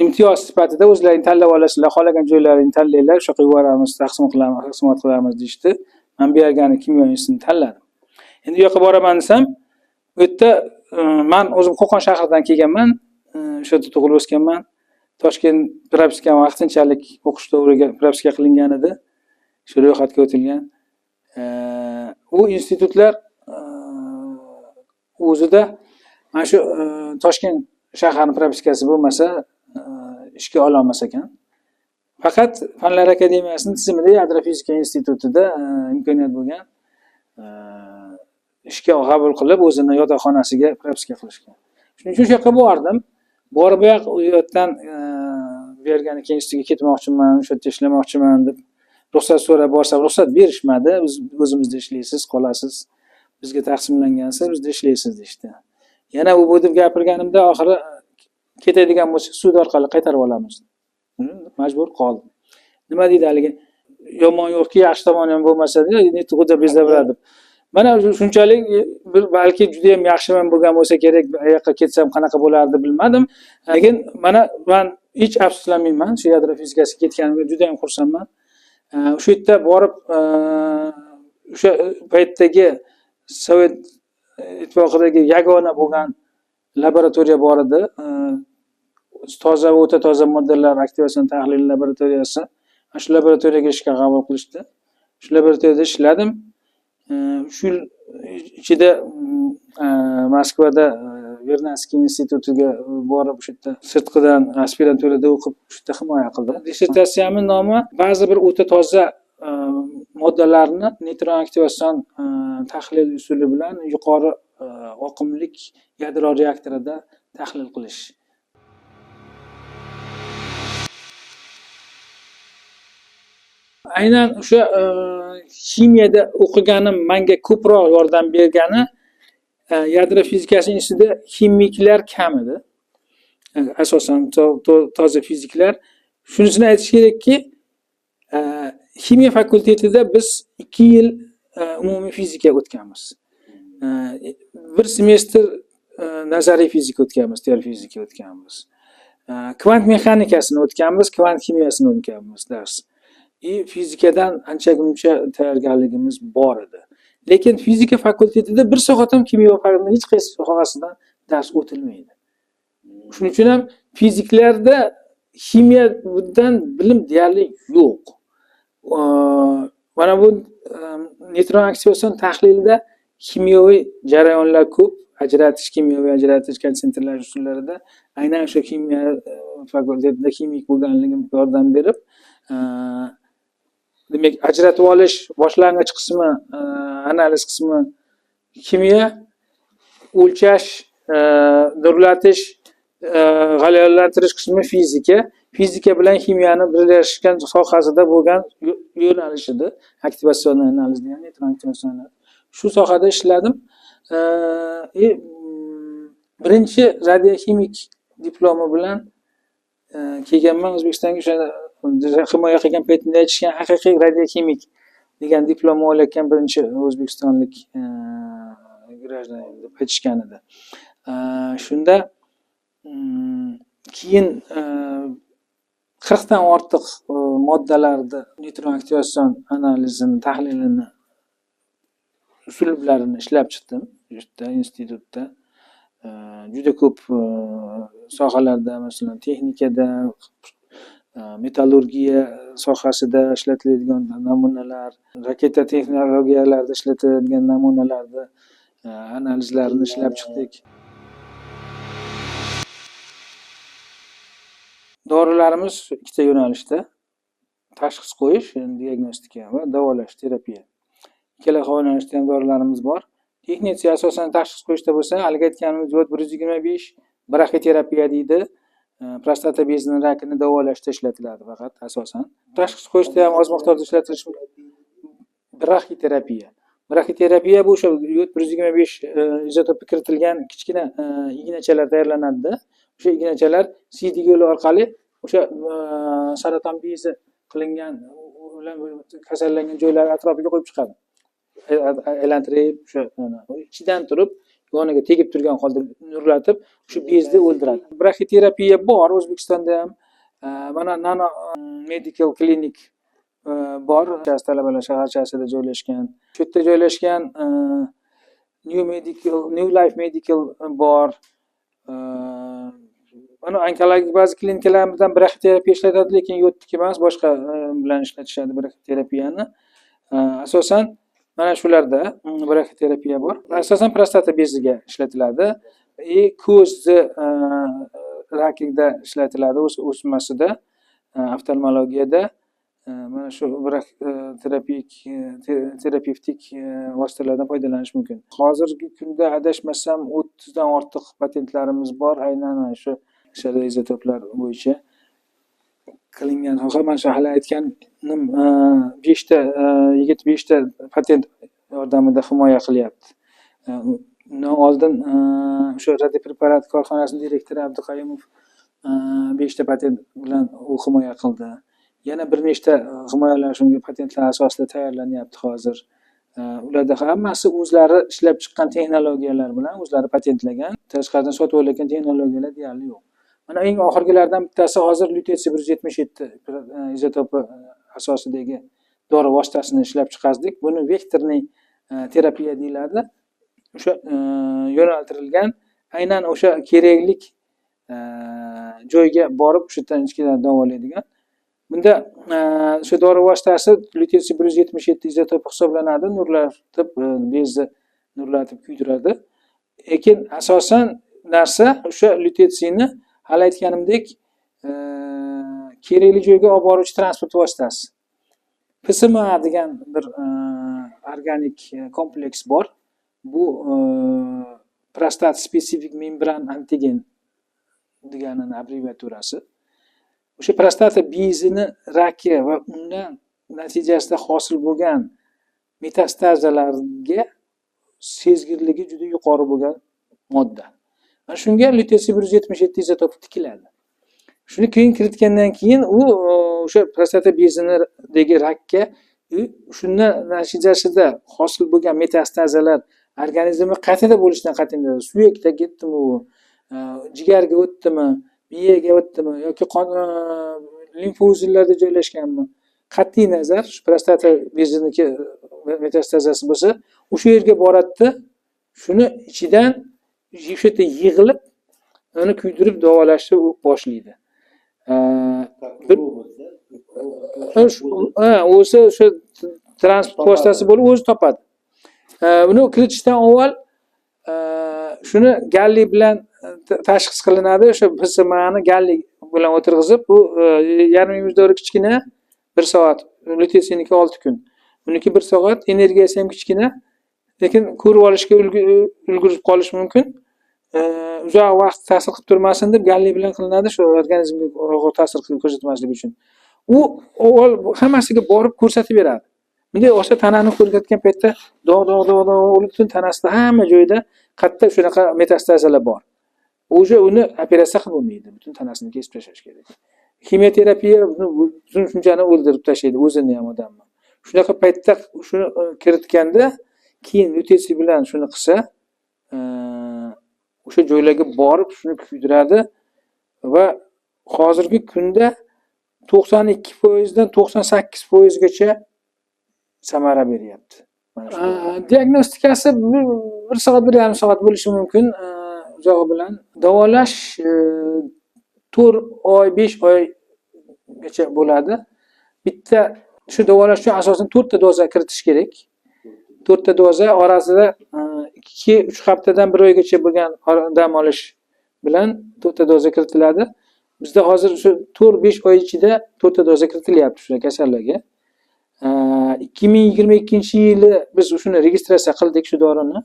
imtiyoz sifatida o'zlaring tanlab olasizlar, xohlagan joylaringni tanlanglar, o'sha yoqqa yuboramiz, taqsim qilamiz, taqsimot qilamiz deyishdi. Men bu yergani kimyo institutini tanladim. Endi u yoqqa boraman desam, u yerda man o'zim Qo'qon shahridan kelganman, o'sha yerda tug'ilib o'sganman. Toshkent propiskam vaqtinchalik o'qish davriga propiska qilingan edi. Shu ro'yxatga o'tilgan. U institutlar o'zida mana shu Toshkent shahrining propiskasi bo'lmasa ishga ololmas ekan. Faqat Fanlar akademiyasining tizimida Yadro fizika institutida imkoniyat bo'lgan. Ishga qabul qilib, o'zini yotoqxonasiga propiska qilishgan. Shuning uchun o'sha yoqqa bordim. Borib u yoq u yerdan bu yerga institutga ketmoqchiman, o'sha yerda ishlamoqchiman deb ruxsat so'rab borsam, ruxsat berishmadi. O'zimizda ishlaysiz, qolasiz. Bizga taqsimlangansiz, bizda ishlaysiz deyishdi. Yana u bu deb gapirganimda oxiri ketadigan bo'lsa sud orqali qaytarib olamiz. Majbur qoldim. Nima deydi haligi? Yomon yo'qki, yaxshi tomoni ham bo'lmasa, xudo bezabra deb. Mana shunchalik bir balki juda ham yaxshiman bo'lgan bo'lsa kerak, u yoqqa ketsam qanaqa bo'lardi bilmadim. Lekin mana men hech afsuslanmayman, shu yadro fizikasiga ketganimga juda ham xursandman. O'sha yerda borib, o'sha paytdagi Sovet ittifoqidagi yagona bo'lgan laboratoriya bor edi. Toza va o'ta toza moddalar aktivatsion tahlil laboratoriyasi. Shu laboratoriyaga ishga qabul qilishdi. Shu laboratoriyada ishladim. Shu yil ichida Moskvada Vernadskiy institutiga borib, o'sha yerda sirtqidan aspiranturada o'qib, o'sha yerda himoya qildim. Dissertatsiyamning nomi ba'zi bir o'ta toza moddalarni neytron aktivatsion tahlil usuli bilan yuqori oqimlik yadro reaktorida tahlil qilish. Aynan o'sha ximiyada o'qiganim menga ko'proq yordam bergani, yadro fizikasi institutida ximiklar kam edi. Asosan toza fiziklar. Shunisini aytish kerakki, ximiya fakultetida biz 2 yil umumiy fizika o'tganmiz. Bir semestr nazariy fizika o'tganmiz, teoriya fizika o'tganmiz. Kvant mexanikasini o'tganmiz, kvant ximiyasini o'tganmiz dars. Fizikadan ancha-muncha tayyorgarligimiz bor edi. Lekin fizika fakultetida bir soat ham kimyo fanining hech qaysi sohasidan dars o'tilmaydi. Shuning uchun ham fiziklarda ximiyadan bilim deyarli yo'q. Mana bu neytron aktivatsion tahlilda Kimyoviy jarayonlar ko'p, ajratish, kimyoviy ajratish, konsentrlash usullarida aynan o'sha kimyo fakultetida ximik bo'lganligim yordam berib, demak, ajratib olish boshlang'ich qismi, analiz qismi kimyo, o'lchash, nurlatish, g'alayonlantirish qismi fizika. Fizika bilan ximiyani birlashgan sohasida bo'lgan yo'nalish edi. Aktivatsion analiz degan, neytron aktivatsion analiz. Shu sohada ishladim. Birinchi radioximik diplomi bilan kelganman O'zbekistonga. O'sha himoya qilgan paytimda aytishgan, haqiqiy radioximik degan diplomni olayotgan birinchi o'zbekistonlik гражданин deb aytishgan edi. Shunda keyin 40 dan ortiq moddalarni neytron aktivatsion analizini, tahlilini uslublarini ishlab chiqdim yerda, institutda. Juda ko'p sohalarda, masalan, texnikada, metallurgiya sohasida ishlatiladigan namunalar, raketa texnologiyalarida ishlatiladigan namunalarni analizlarini ishlab chiqdik. Dorilarimiz ikkita yo'nalishda: tashxis qo'yish, diagnostika, va davolash, terapiya. Ikkala yo'nalishda ham dorilarimiz bor. Texnitsiy asosan tashxis qo'yishda bo'lsa, haligi aytganimiz yod 125 braxiterapiya deydi. Prostata bezini rakini davolashda ishlatiladi faqat asosan. Tashxis qo'yishda ham oz miqdorda ishlatilishi mumkin. Braxiterapiya. Braxiterapiya bu o'sha yod 125 izotopi kiritilgan kichkina ignachalar tayyorlanadida. O'sha ignachalar siydik yo'li orqali o'sha saraton bezi qilingan bilan kasallangan joylar atrofiga qo'yib chiqadi. Aylantirib, o'sha ichidan turib, yoniga tegib turgan holda nurlatib, shu bezni o'ldiradi. Braxiterapiya bor O'zbekistonda ham. Mana Nano Medical Clinic bor, Talabalar shaharchasida joylashgan. Shu yerda joylashgan New Medical, New Life Medical bor. Mana onkologik ba'zi klinikalardan braxiterapiya ishlatadi, lekin yodniki emas, boshqa bilan ishlatishadi braxiterapiyani. Asosan mana shularda braxiterapiya bor. Asosan prostata beziga ishlatiladi. И ko'zni rakida ishlatiladi, o'smasida, oftalmologiyada mana shu terapik terapevtik vositalardan foydalanish mumkin. Hozirgi kunda, adashmasam, 30 dan ortiq patentlarimiz bor, aynan mana shu izotoplar bo'yicha qilingan soha. Mana shu hali aytganim, beshta yigit beshta patent yordamida himoya qilyapti. Undan oldin o'sha radiopreparat korxonasini direktori Abduqayumov beshta patent bilan u himoya qildi. Yana bir nechta himoyalar shunga patentlar asosida tayyorlanyapti hozir. Ularda hammasi o'zlari ishlab chiqqan texnologiyalar bilan o'zlari patentlagan, tashqaridan sotib olayotgan texnologiyalar deyarli yo'q. Mana eng oxirgilardan bittasi hozir lutetsiy 177 izotopi asosidagi dori vositasini ishlab chiqardik. Buni векторный terapiya deyiladi. O'sha yo'naltirilgan, aynan o'sha keraklik joyga borib, o'sha yerdan ichkidan davolaydigan. Bunda o'sha dori vositasi lutetsiy 177 izotopi hisoblanadi, nurlatib, bezni nurlatib kuydiradi. Lekin asosan narsa o'sha lutetsiyni, hali aytganimdek, kerakli joyga olib boruvchi transport vositasi. PSMA degan bir organik kompleks bor. Bu prostat spesifik membran antigen deganini abbreviaturasi. O'sha prostata bezini raki va undan natijasida hosil bo'lgan metastazalarga sezgirligi juda yuqori bo'lgan modda. Mana shunga lutetsiy 177 izotopi tikiladi. Shuni keyin kiritgandan keyin u o'sha prostata bezinidagi rakka, shundan natijasida hosil bo'lgan metastazalar organizmni qayerda bo'lishidan qat'iy nazar, suyakda ketdimi u, jigarga o'tdimi, miyaga o'tdimi yoki qon limfa uzillarida joylashganmi, qat'iy nazar, shu prostata beziniki metastazasi bo'lsa, o'sha yerga boradida, shuni ichidan o'sha yerda yig'ilib, uni kuydirib davolashni boshlaydi. Ha, o'zi o'sha transport vositasi bo'lib o'zi topadi. Buni kiritishdan avval shuni galliy bilan tashxis qilinadi. O'sha PSMAni galliy bilan o'tirg'izib, bu yarim miqdori kichkina, 1 soat, lutetsiynikI 6 kun. Buniki 1 soat, energiyasi ham kichkina, lekin ko'rib olishga ulgurib qolish mumkin. Uzoq vaqt ta'sir qilib turmasin deb galliy bilan qilinadi, shu organizmga og'ir ta'sir qilib ko'rsatmasligi uchun. U avval hammasiga borib ko'rsatib beradi. Bunday olsa, tanani ko'rsatgan paytda dog' dog' dog' dog' bo'lib, butun tanasida hamma joyda qayerda shunaqa metastazalar bor. Уже uni operatsiya qilib bo'lmaydi, butun tanasini kesib tashlash kerak. Ximioterapiya butun shunchani o'ldirib tashlaydi, o'zini ham, odamni. Shunaqa paytda shuni kiritganda, keyin lutetsiy bilan shuni qilsa, o'sha joylarga borib shuni kuydiradi va hozirgi kunda 92% dan 98% gacha samara beryapti. Mana shu. Diagnostikasi 1 soat, 1,5 soat bo'lishi mumkin, uzog'i bilan. Davolash 4 oy, 5 oygacha bo'ladi. Bitta shu davolash uchun asosan 4 ta doza kiritish kerak. 4 ta doza orasida 2-3 haftadan 1 oygacha bo'lgan dam olish bilan 4 ta doza kiritiladi. Bizda hozir shu 4-5 oy ichida 4 ta doza kiritilyapti shu kasallarga. 2022-yili biz shuni registratsiya qildik, shu dorini.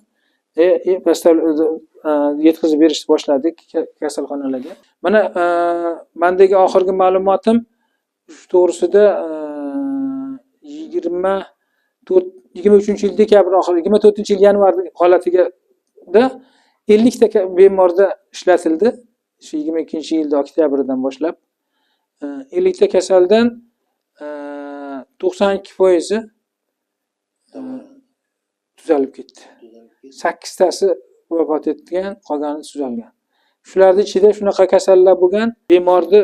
Yetkazib berishni boshladik kasalxonalarga. Mana mendagi oxirgi ma'lumotim shu to'g'risida, 24, 23-yil dekabr oxiri, 24-yil yanvar holatiga da 50 ta bemorda ishlatildi. Shu 22-yilda oktyabrdan boshlab. 50 ta kasaldan 92%i tuzalib ketdi. 8tasi vafot etgan, qolgani tuzalgan. Shularning ichida shunaqa kasallar bo'lgan, bemorni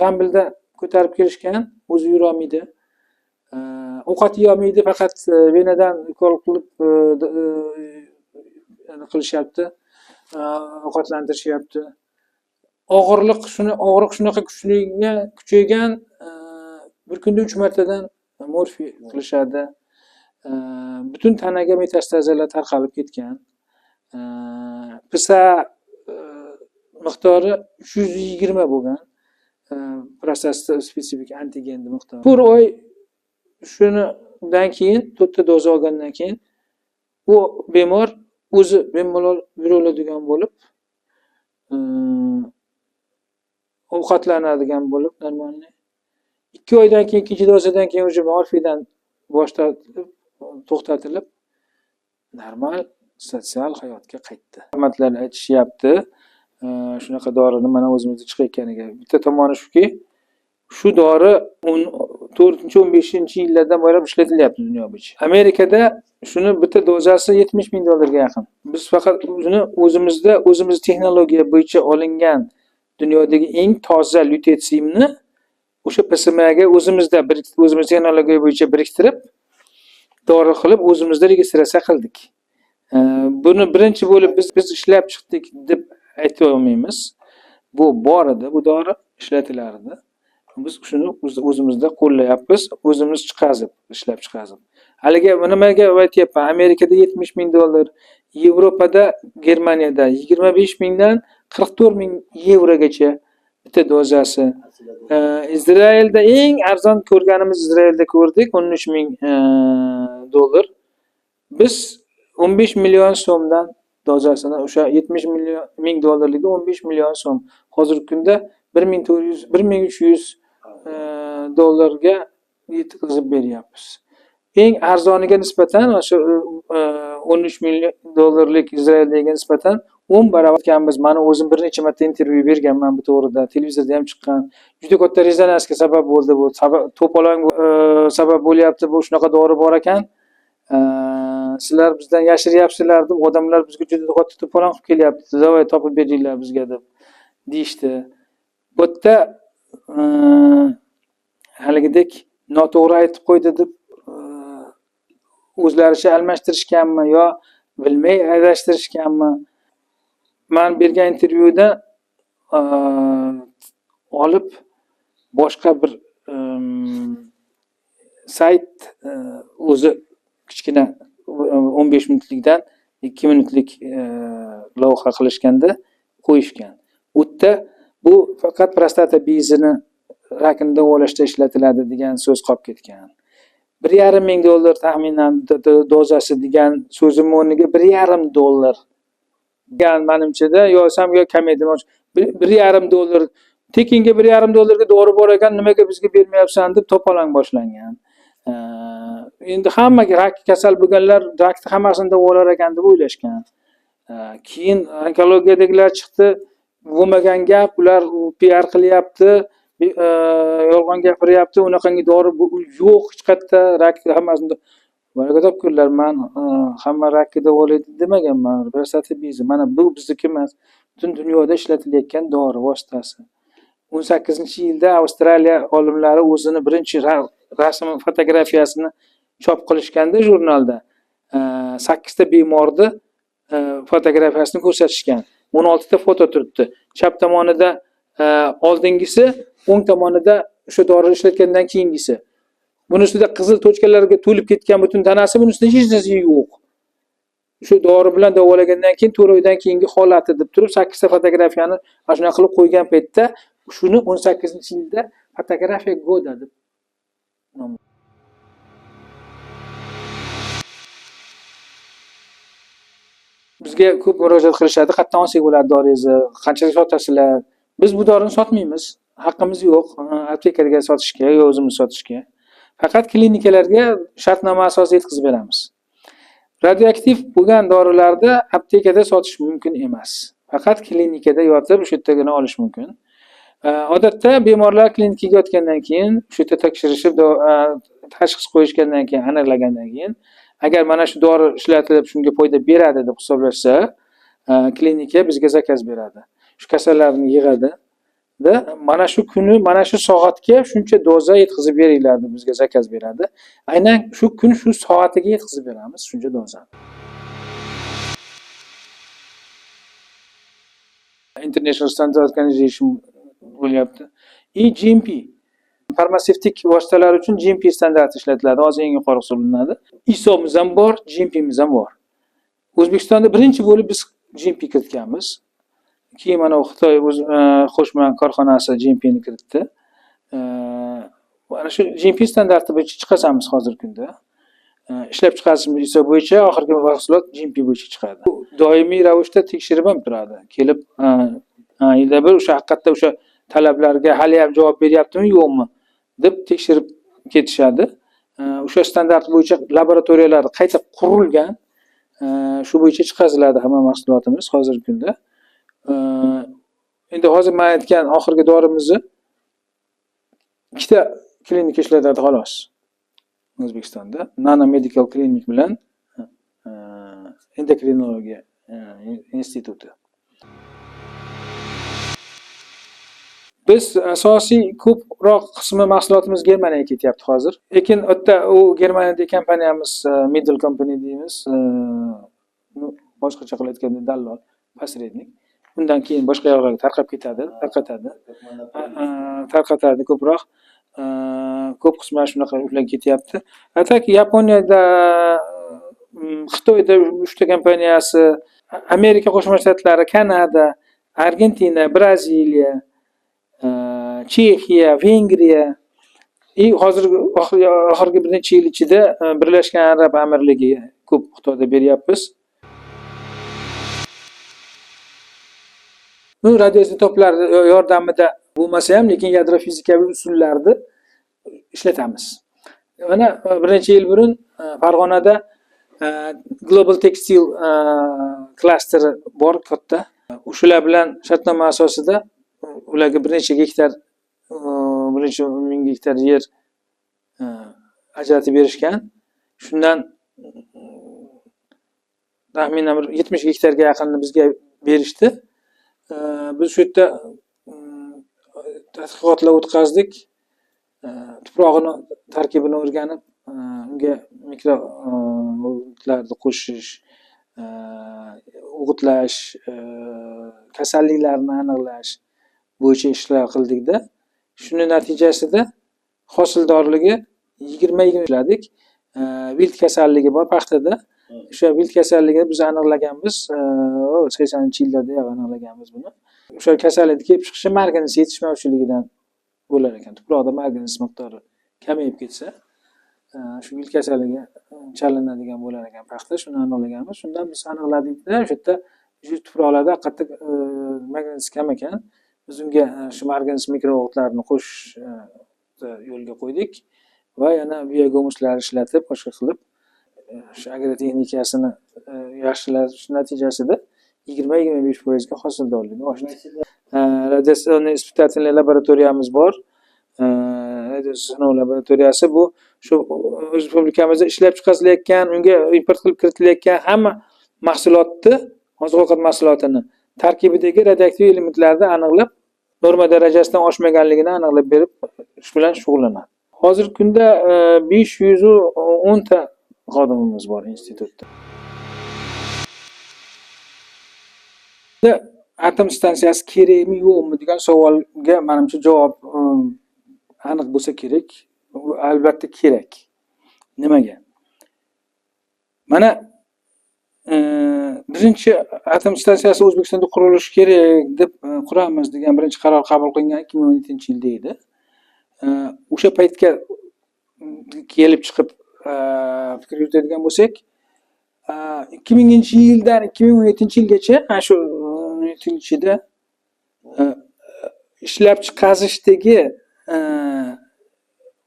zambilda ko'tarib kelishgan, o'zi yurolmaydi. Ovqat yeyolmaydi, faqat venadan ukol qilib qilishyapti, ovqatlantirishyapti. Og'irliq shuni og'riq shunaqa kuchliga kuchaygan, bir kunda 3 martadan morfiy qilishadi. Butun tanaga metastazalar tarqalib ketgan. PSA miqdori 320 bo'lgan. Prostat spesifik antigenni miqdori. 4 oy shunidan keyin, to'rtta doza olgandan keyin u bemor o'zi bemalol yuraoladigan bo'lib, ovqatlanadigan bo'lib нормальный. 2 oydan keyin, ikkinchi dozadan keyin уже morfiydan bosh tortib, to'xtatilib, normal sotsial hayotga qaytdi. Rahmatlar aytishyapti. Shunaqa dorini mana o'zimizda chiqayotganiga. Bitta tomoni shuki, shu dori 14, 15-yillardan boshlab ishlatilyapti dunyo bo'yicha. Amerikada shuni bitta dozasi 70 ming dollarga yaqin. Biz faqat uni o'zimizda, o'zimiz texnologiya bo'yicha olingan dunyodagi eng toza lutetsiyni o'sha PSMAga o'zimizda bir o'zimiz texnologiya bo'yicha biriktirib, dori qilib, o'zimizda registratsiya qildik. Buni birinchi bo'lib biz ishlab chiqdik deb ayta olmaymiz. Bu bor edi, bu dori ishlatilardi. Biz shuni o'zimizda qo'llayapmiz, o'zimiz chiqazib, ishlab chiqazib. Haligi nimaga aytyapman, Amerikada 70 ming dollar, Yevropada, Germaniyada 25 mingdan 44 ming yevrogacha bitta dozasi. Izraelda eng arzon ko'rganimiz, Izraelda ko'rdik, 13 ming dollar. Biz 15 million so'mdan dozasini, o'sha 70 million ming dollarlikda 15 million so'm. Hozirgi kunda 1400, 1300 dollarga yetkazib beryapmiz. Eng arzoniga nisbatan, o'sha 13 million dollarlik Izraeldagiga nisbatan 10 barobar ekanmiz. Mani o'zim bir necha marta intervyu berganman bu to'g'rida, televizorda ham chiqqan. Juda katta rezonansga sabab bo'ldi bu. Sabab, to'polon sabab bo'lyapti, bu shunaqa dori bor ekan. Sizlar bizdan yashiryapsizlar deb odamlar bizga juda katta to'polon qilib kelyapti. Давай topib beringlar bizga deb deyishdi. Bu yerda haligidek noto'g'ri aytib qo'ydi deb o'zlaricha almashtirishganmi yo bilmay adashtirishganmi? Man bergan intervyuda olib boshqa bir sayt o'zi kichkina 15 minutlikdan 2 minutlik lavha qilishganda qo'yishgan. U yerda bu faqat prostata bezini rakini davolashda ishlatiladi degan so'z qolib ketgan. 1,5 ming dollar taxminan dozasi degan so'zim o'rniga 1,5 dollar degan manimchada yozsam yo kamaydi. 1,5 dollar tekinga 1,5 dollarga dori bor ekan, nimaga bizga bermayapsan deb to'polon boshlangan. Endi hamma rak kasal bo'lganlar rakni hammasini davolar ekan deb o'ylashgan. Keyin onkologiyadagilar chiqdi, bo'lmagan gap, ular PR qilyapti, yolg'on gapiryapti, unaqangi dori yo'q hech qayerda, rak hammasini baraka topganlar. Man hamma rakni davolaydi demaganman, prostata bezi mana bu bizniki emas, butun dunyoda ishlatilayotgan dori vositasi. 18-yilda Avstraliya olimlari o'zini birinchi rasm fotografiyasini chop qilishganda jurnalda 8 ta bemorni fotografiyasini ko'rsatishgan. 16 ta foto turibdi. Chap tomonida oldingisi, o'ng tomonida o'sha dori ishlatgandan keyingisi. Bunisida qizil tochkalarga to'lib ketgan butun tanasi, bunisida hech narsa yo'q. Shu dori bilan davolagandan keyin 4 oydan keyingi holati deb turib 8 ta fotografiyani mana shunaqa qilib qo'ygan paytda shuni 18-yilda fotografiya goda deb nom. Bizga ko'p murojaat qilishadi, qayerdan olsak bo'ladi doringizni, qanchaga sotasizlar? Biz bu dorini sotmaymiz, haqqimiz yo'q aptekaga sotishga yo o'zimiz sotishga. Faqat klinikalarga shartnoma asosida yetkazib beramiz. Radioaktiv bo'lgan dorilarni aptekada sotish mumkin emas. Faqat klinikada yotib o'sha yerdagina olish mumkin. Odatda bemorlar klinikaga yotgandan keyin o'sha yerda tekshirishib, tashxis qo'yishgandan keyin, aniqlagandan keyin agar mana shu dori ishlatilib shunga foyda beradi deb hisoblashsa, klinika bizga zakaz beradi. Shu kasallarni yig'adi da mana shu kuni, mana shu soatga shuncha doza yetkazib beringlar deb bizga zakaz beradi. Aynan shu kun, shu soatiga yetkazib beramiz shuncha dozani. International Standard Organization bo'lyapti. И GMP farmatsevtik vositalar uchun GMP standarti ishlatiladi. Hozir eng yuqori hisoblanadi. ISOmiz ham bor, GMPmiz ham bor. O'zbekistonda birinchi bo'lib biz GMP kiritganmiz. Keyin mana Xitoy qo'shma korxonasi GMPni kiritdi. Mana shu GMP standarti bo'yicha chiqazamiz hozirgi kunda. Ishlab chiqarishimiz ISO bo'yicha, oxirgi mahsulot GMP bo'yicha chiqadi. Bu doimiy ravishda tekshirib ham turadi. Kelib, yilda bir o'sha haqiqatda o'sha talablarga hali ham javob beryaptimi, yo'qmi deb tekshirib ketishadi. O'sha standart bo'yicha laboratoriyalar qayta qurilgan. Shu bo'yicha chiqariladi hamma mahsulotimiz hozirgi kunda. Endi hozir men aytgan oxirgi dorimizni ikkita klinika ishlatadi xolos. O'zbekistonda Nano Medical Clinic bilan endokrinologiya instituti. Biz asosiy ko'proq qismi mahsulotimiz Germaniyaga ketyapti hozir. Lekin u yerda u Germaniyadagi kompaniyamiz, middle company deymiz, boshqacha qilib aytganda dallol, посредник. Undan keyin boshqa yoqlarga tarqab ketadi, tarqatadi. Tarqatadi ko'proq. Ko'p qismi mana shunaqa ular ketyapti. A так Yaponiyada, Xitoyda 3 ta kompaniyasi, Amerika Qo'shma Shtatlari, Kanada, Argentina, Braziliya, Chexiya, Vengriya и hozir oxirgi bir necha yil ichida Birlashgan Arab Amirligiga ko'p miqdorda beryapmiz. Bu radioizotoplar yordamida bo'lmasa ham, lekin yadro fizikaviy usullarni ishlatamiz. Mana bir necha yil burun Farg'onada Global Textile klasteri bor katta. O'shalar bilan shartnoma asosida ularga bir necha gektar, bir necha ming gektar yer ajratib berishgan. Shundan taxminan bir 70 gektarga yaqinini bizga berishdi. Biz shu yerda tadqiqotlar o'tkazdik. Tuprog'ini tarkibini o'rganib, unga mikrolarni qo'shish, o'g'itlash, kasalliklarni aniqlash bo'yicha ishlar qildikda. Shuni natijasida hosildorligi 20 ishladik. Wilt kasalligi bor paxtada. O'sha wilt kasalligini biz aniqlaganmiz, 80-yillarda ham aniqlaganmiz buni. O'sha kasallikni kelib chiqishi margans yetishmovchiligidan bo'lar ekan. Tuproqda margans miqdori kamayib ketsa, shu wilt kasalligi chalinadigan bo'lar ekan paxta. Shuni aniqlaganmiz. Shundan biz aniqladikda, o'sha yerda shu tuproqlarda haqiqatda margans kam ekan. Biz unga shu margans mikro'g'itlarini qo'shish yo'lga qo'ydik va yana biogumuslar ishlatib, boshqa qilib shu agrotexnikasini yaxshilash natijasida 20-25% ga hosildorligi oshdi. Радиационный испытательный laboratoriyamiz bor. Sinov laboratoriyasi bu shu respublikamizda ishlab chiqarilayotgan, unga import qilib kiritilayotgan hamma mahsulotni, oziq-ovqat mahsulotini tarkibidagi radioaktiv elementlarni aniqlab, norma darajasidan oshmaganligini aniqlab berib, shu bilan shug'ullanadi. Hozirgi kunda 510 ta xodimimiz bor institutda. Atom stansiyasi kerakmi yo'qmi degan savolga menimcha javob aniq bo'lsa kerak. U albatta kerak. Nimaga? Mana birinchi atom stansiyasi O'zbekistonda qurilishi kerak deb quramiz degan birinchi qaror qabul qilingan 2017-yilda edi. O'sha paytga kelib chiqib fikr yuritadigan bo'lsak, 2000-yildan 2017-yilgacha ana shu 17-yilda ishlab chiqarishdagi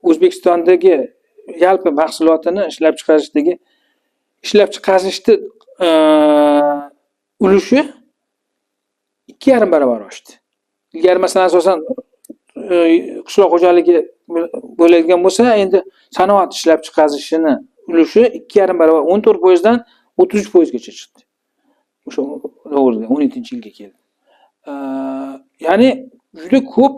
O'zbekistondagi yalpi mahsulotini ishlab chiqarishdagi ishlab chiqarishni ulushi 2,5 barobar oshdi. Ilgari masalan asosan qishloq xo'jaligi bo'ladigan bo'lsa, endi sanoat ishlab chiqarishini ulushi 2,5 barobar, 14% dan 33% gacha chiqdi. O'sha to'g'rida 17-yilga keldi. Ya'ni juda ko'p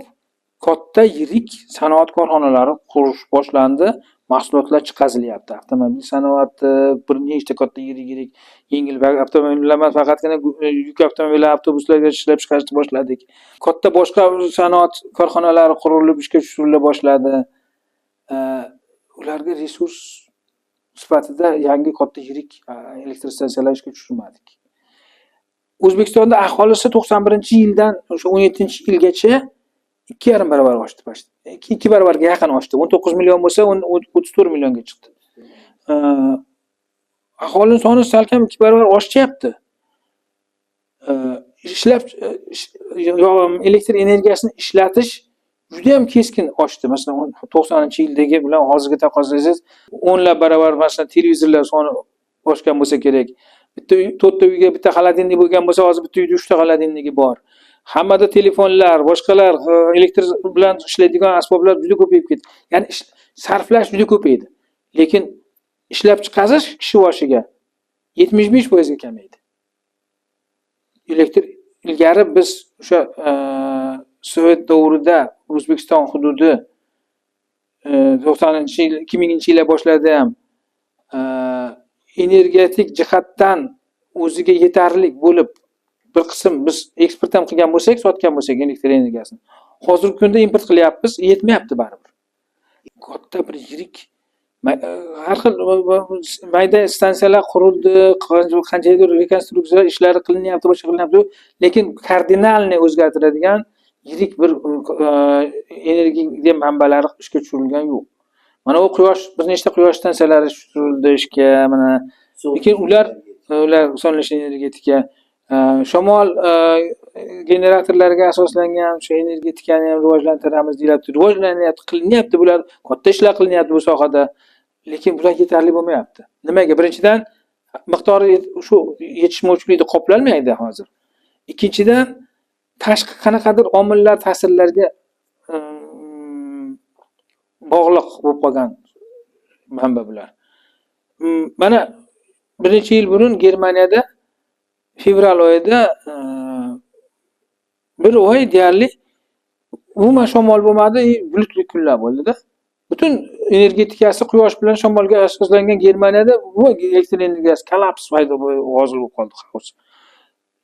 katta yirik sanoat korxonalari qurish boshlandi, mahsulotlar chiqarilyapti. Avtomobil sanoati, bir nechta katta yirik-yirik yengil avtomobillar emas, faqatgina yuk avtomobillar, avtobuslarga ishlab chiqarishni boshladik. Katta boshqa sanoat korxonalari qurilib ishga tushirila boshladi. Ularga resurs sifatida yangi katta yirik elektrostansiyalar ishga tushirmadik. O'zbekistonda aholisi 91-yildan o'sha 17-yilgacha 2,5 barobar oshdi. 2 barobarga yaqin oshdi. 19 million bo'lsa, 34 millionga chiqdi. Aholining soni salkam 2 barobar oshyapti. Elektr energiyasini ishlatish juda ham keskin oshdi. Masalan, 90-yildagi bilan hozirgi taqqoslasangiz 10lab barobar masalan televizorlar soni oshgan bo'lsa kerak. Bitta uy, 4ta uyga bitta xolodilnik bo'lgan bo'lsa, hozir bitta uyda 3 ta xolodilnigi bor. Hammada telefonlar, boshqalar, elektr bilan ishlaydigan asboblar juda ko'payib ketdi. Ya'ni sarflash juda ko'paydi. Lekin ishlab chiqarish kishi boshiga 75% ga kamaydi. Elektr ilgari biz o'sha Sovet davrida O'zbekiston hududi 90-yil, 2000-yillar boshlarida ham energetik jihatdan o'ziga yetarli bo'lib bir qism biz eksport ham qilgan bo'lsak, sotgan bo'lsak elektr energiyasini. Hozirgi kunda import qilyapmiz, yetmayapti baribir. Katta bir yirik har xil mayda stansiyalar qurildi, qanchadir rekonstruksiya ishlari qilinyapti, boshqa qilinyapti, lekin kardinalni o'zgartiradigan yirik bir energiya manbalari ishga tushirilgan yo'q. Mana bu quyosh, bir nechta quyosh stansiyalari tushirildi ishga, mana lekin ular sonli energetika, shamol generatorlariga asoslangan o'sha energetikani ham rivojlantiramiz deyilyapti, rivojlanyapti, qilinyapti, bular katta ishlar qilinyapti bu sohada, lekin bular yetarli bo'lmayapti. Nimaga? Birinchidan miqdori shu yetishmovchilikni qoplanmaydi hozir. Ikkinchidan tashqi qanaqadir omillar ta'sirlarga bog'liq bo'lib qolgan manba bular. Mana bir necha yil burun Germaniyada fevral oyida bir oy deyarli umuman shamol bo'lmadi, bulutli kunlar bo'ldi-da. Butun energetikasi quyosh bilan shamolga asoslangan Germaniyada bu elektr energiyasi kollaps paydo hozir bo'lib qoldi.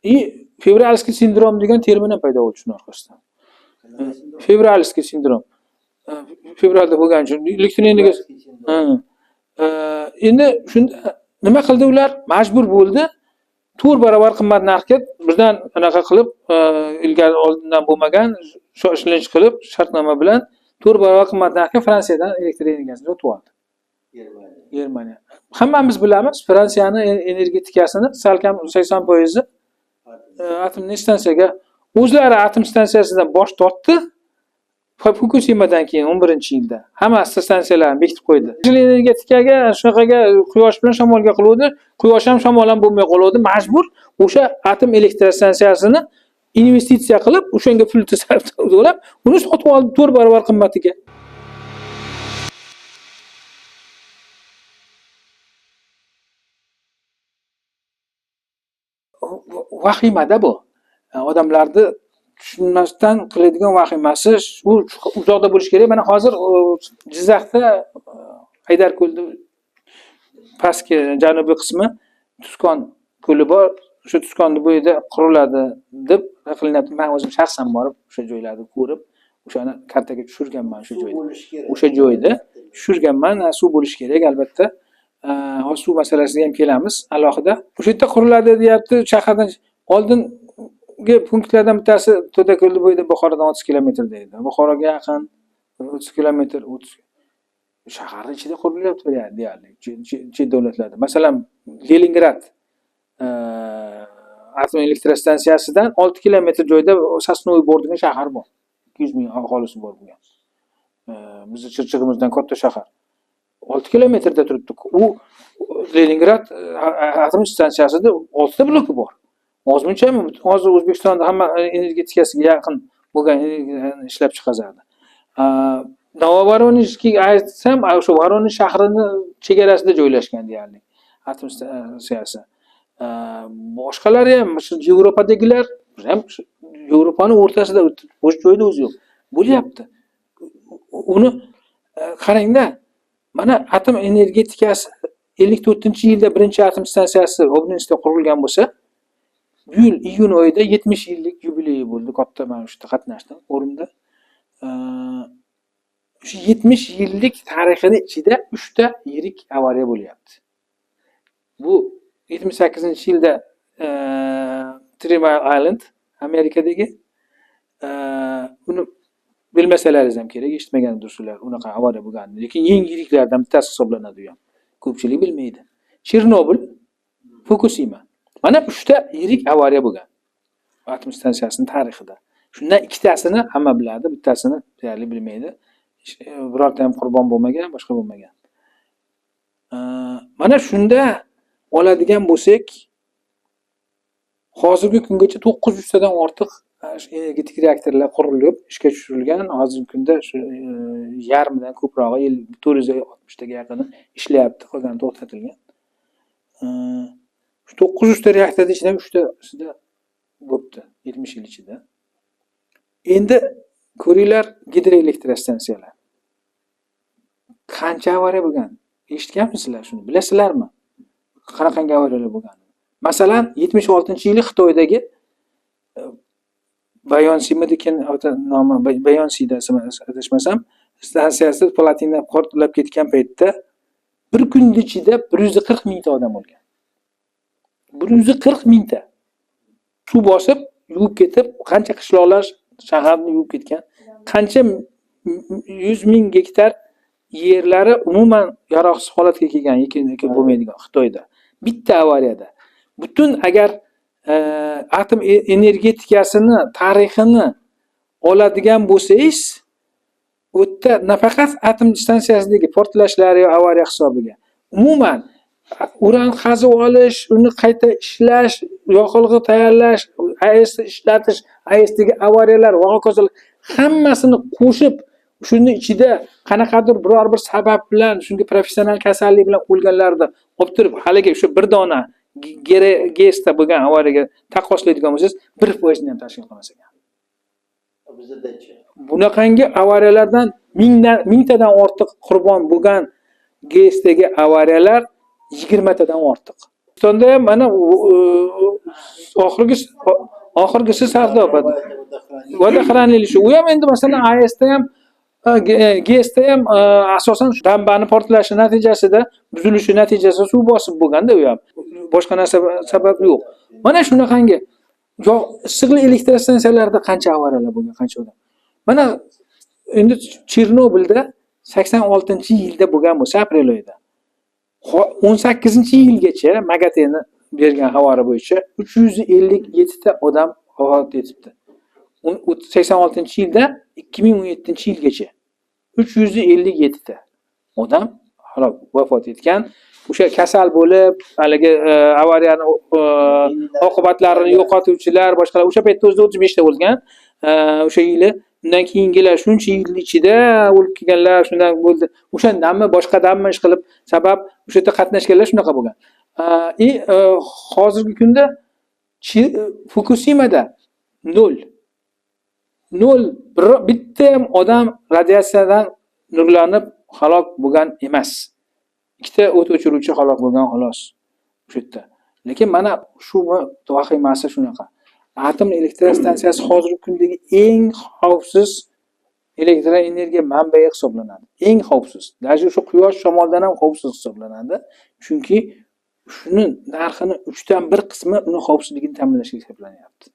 И февральский sindrom degan termin ham paydo bo'ldi shuning orqasidan. Февральский sindrom. Fevralda bo'lgani uchun elektr energiyasi. Endi shunda Nima qildi ular? Majbur bo'ldi. 4 barobar qimmat narxga bizdan anaqa qilib, ilgari oldindan bo'lmagan shoshilinch qilib shartnoma bilan 4 barobar qimmat narxga Fransiyadan elektr energiyasini sotib oldi. Germaniya. Hammamiz bilamiz, Fransiyani energetikasini salkam 80% atomli stansiyaga, o'zlari atom stansiyasidan bosh tortdi. Fukushimadan keyin 11-yilda hammasi stansiyalarni bekitib qo'ydi. Energetikaga shunaqaga quyosh bilan shamolga qiluvdi. Quyosh ham shamol ham bo'lmay qoluvdi. Majbur o'sha atom elektrostansiyasini investitsiya qilib, o'shanga pul to'lab, uni sotib oldi 4 barobar qimmatiga. Vahimada bu. Odamlarni tushunmasdan qiladigan vahimasi u uzoqda bo'lishi kerak. Mana hozir Jizzaxda Haydarko'lni pastki janubiy qismi Tuzkon ko'li bor. O'sha Tuzkonni bo'yida quriladi deb qilinadi. Men o'zim shaxsan borib o'sha joylarni ko'rib, o'shani kartaga tushirganman o'sha joyda. O'sha joyda tushirganman. Suv bo'lishi kerak albatta. Hozir suv masalasiga ham kelamiz alohida. O'sha yerda quriladi deyapti. Shahardan oldin punktlardan bittasi To'dako'lni bo'yida Buxorodan 30 kilometrda edi. Buxoroga yaqin 30 kilometr, 30 shaharning ichida qurilyapti deyarli chet davlatlarda. Masalan, Leningrad atom elektrostansiyasidan 6 kilometr joyda Sosnoviy Bor degan shahar bor. 200 ming aholisi bor bo'lgan. Bizni Chirchig'imizdan katta shahar. 6 kilometrda turibdi. U Leningrad atom stansiyasida 6 ta bloki bor. Ozmunchami? Hozir O'zbekistonda hamma energetikasiga yaqin bo'lgan energiyani ishlab chiqaradi. Novovoronejga aytsam, o'sha Voronej shahrini chegarasida joylashgan deyarli atom stansiyasi. Boshqalari ham, shu Yevropadagilar ham Yevropani o'rtasida bo'sh joyda o'zi yo'q. Bo'lyapti. Uni qarangda, mana atom energetikasi 54-yilda birinchi atom stansiyasi Obninskda qurilgan bo'lsa, bu yil iyun oyida 70 yillik yubileyi bo'ldi. Katta mana shu yerda qatnashdim forumda. Shu 70 yillik tarixini ichida 3 ta yirik avariya bo'lyapti. Bu 78-yilda Three Mile Island Amerikadagi, uni bilmasalaringiz ham kerak, eshitmagandirsiz unaqa avariya bo'lganini. Lekin eng yiriklardan bittasi hisoblanadi u ham. Ko'pchilik bilmaydi. Chernobil, Fukushima. Mana 3 ta yirik avariya bo'lgan atom stansiyasining tarixida. Shundan ikkitasini hamma biladi, bittasini deyarli bilmaydi. Birorta ham qurbon bo'lmagan, boshqa bo'lmagan. Mana shunda oladigan bo'lsak, hozirgi kungacha 900 tadan ortiq energetik reaktorlar qurilib, ishga tushirilgan. Hozirgi kunda shu yarmidan ko'prog'i, 460 taga yaqini ishlayapti, qolgani to'xtatilgan. Shu 900 ta reaktorning ichidan 3 tasida bo'pti 70 yil ichida. Endi ko'ringlar gidroelektrostansiyalar. Qancha avariya bo'lgan? Eshitganmisizlar shuni? Bilasizlarmi? Qanaqangi avariyalar bo'lgan? Masalan, 76-yili Xitoydagi Bayonsimidiki nomi Bayonsida adashmasam, stansiyasi platina portlab ketgan paytda bir kun ichida 140 mingta odam o'lgan. 140 mingta. Suv bosib, yuvib ketib, qancha qishloqlar shaharni yuvib ketgan, qancha 100 ming gektar yerlari umuman yaroqsiz holatga kelgan, ekin bo'lmaydigan Xitoyda. Bitta avariyada. Butun agar atom energetikasini tarixini oladigan bo'lsangiz, u yerda nafaqat atom stansiyasidagi portlashlar yo avariya hisobiga, umuman uran qazib olish, uni qayta ishlash, yoqilg'i tayyorlash, AES ishlatish, AESdagi avariyalar va hokazolar hammasini qo'shib, shuni ichida qanaqadir biror bir sabab bilan shunga professional kasallik bilan o'lganlarni olib turib, haligi o'sha bir dona GESda bo'lgan avariyaga taqqoslaydigan bo'lsangiz, 1% ham tashkil qilmas ekan. Bunaqangi avariyalardan mingtadan ortiq qurbon bo'lgan GESdagi avariyalar 20 tadan ortiq. O'zbekistonda ham mana oxirgisi Sardoba. Vodohranilище. U ham endi masalan AESda ham GESda ham asosan dambani portlashi natijasida, buzilishi natijasida suv bosib bo'lganda u ham. Boshqa narsa sabab yo'q. Mana shunaqangi issiqlik elektrostansiyalarida qancha avariyalar bo'lgan, qancha odam. Mana endi Chernobilda 86-yilda bo'lgan bo'lsa, aprel oyida. 18-yilgacha MAGATEni bergan xabari bo'yicha 357 ta odam vafot etibdi. 86-yilda 2017-yilgacha 357 ta odam halok vafot etgan. O'sha kasal bo'lib, haligi avariyani oqibatlarini yo'qotuvchilar, boshqalar o'sha paytda o'zida 35 ta o'lgan. O'sha yili, undan keyingilar shuncha yil ichida o'lib kelganlar, shundan bo'ldi. O'shandanmi, boshqadanmi ish qilib, sabab o'sha yerda qatnashganlar shunaqa bo'lgan. Hozirgi kunda Fukushimada 0. 0, bitta ham odam radiatsiyadan nurlanib halok bo'lgan emas. 2 ta o't o'chiruvchi halok bo'lgan xolos o'sha yerda. Lekin mana shu vahimasi shunaqa. Atom elektrostansiyasi hozirgi kundagi eng xavfsiz elektroenergiya manbai hisoblanadi. Eng xavfsiz. Даже o'sha quyosh shamoldan ham xavfsiz hisoblanadi. Chunki shuni narxini 1/3 qismi uni xavfsizligini ta'minlashga hisoblanyapti.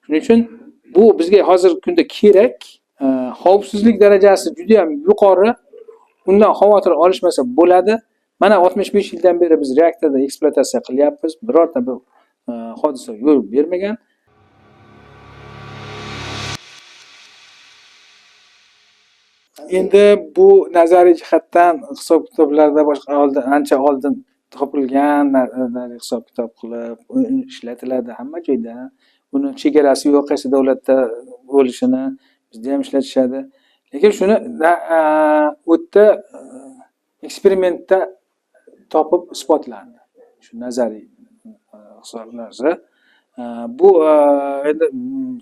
Shuning uchun bu bizga hozirgi kunda kerak. Xavfsizlik darajasi juda ham yuqori. Undan xavotir olishmasa bo'ladi. Mana 65 yildan beri biz reaktorda ekspluatatsiya qilyapmiz. Birorta bir hodisa yo'l bermagan. Endi bu nazariy jihatdan hisob-kitoblarda boshqa oldin, ancha oldin topilgan hisob-kitob qilib ishlatiladi hamma joyda. Buni chegarasi yo'q, qaysi davlatda bo'lishini bizda ham ishlatishadi. Lekin shuni u yerda eksperimentda topib isbotlandi. Shu nazariy hisoblarni. Bu endi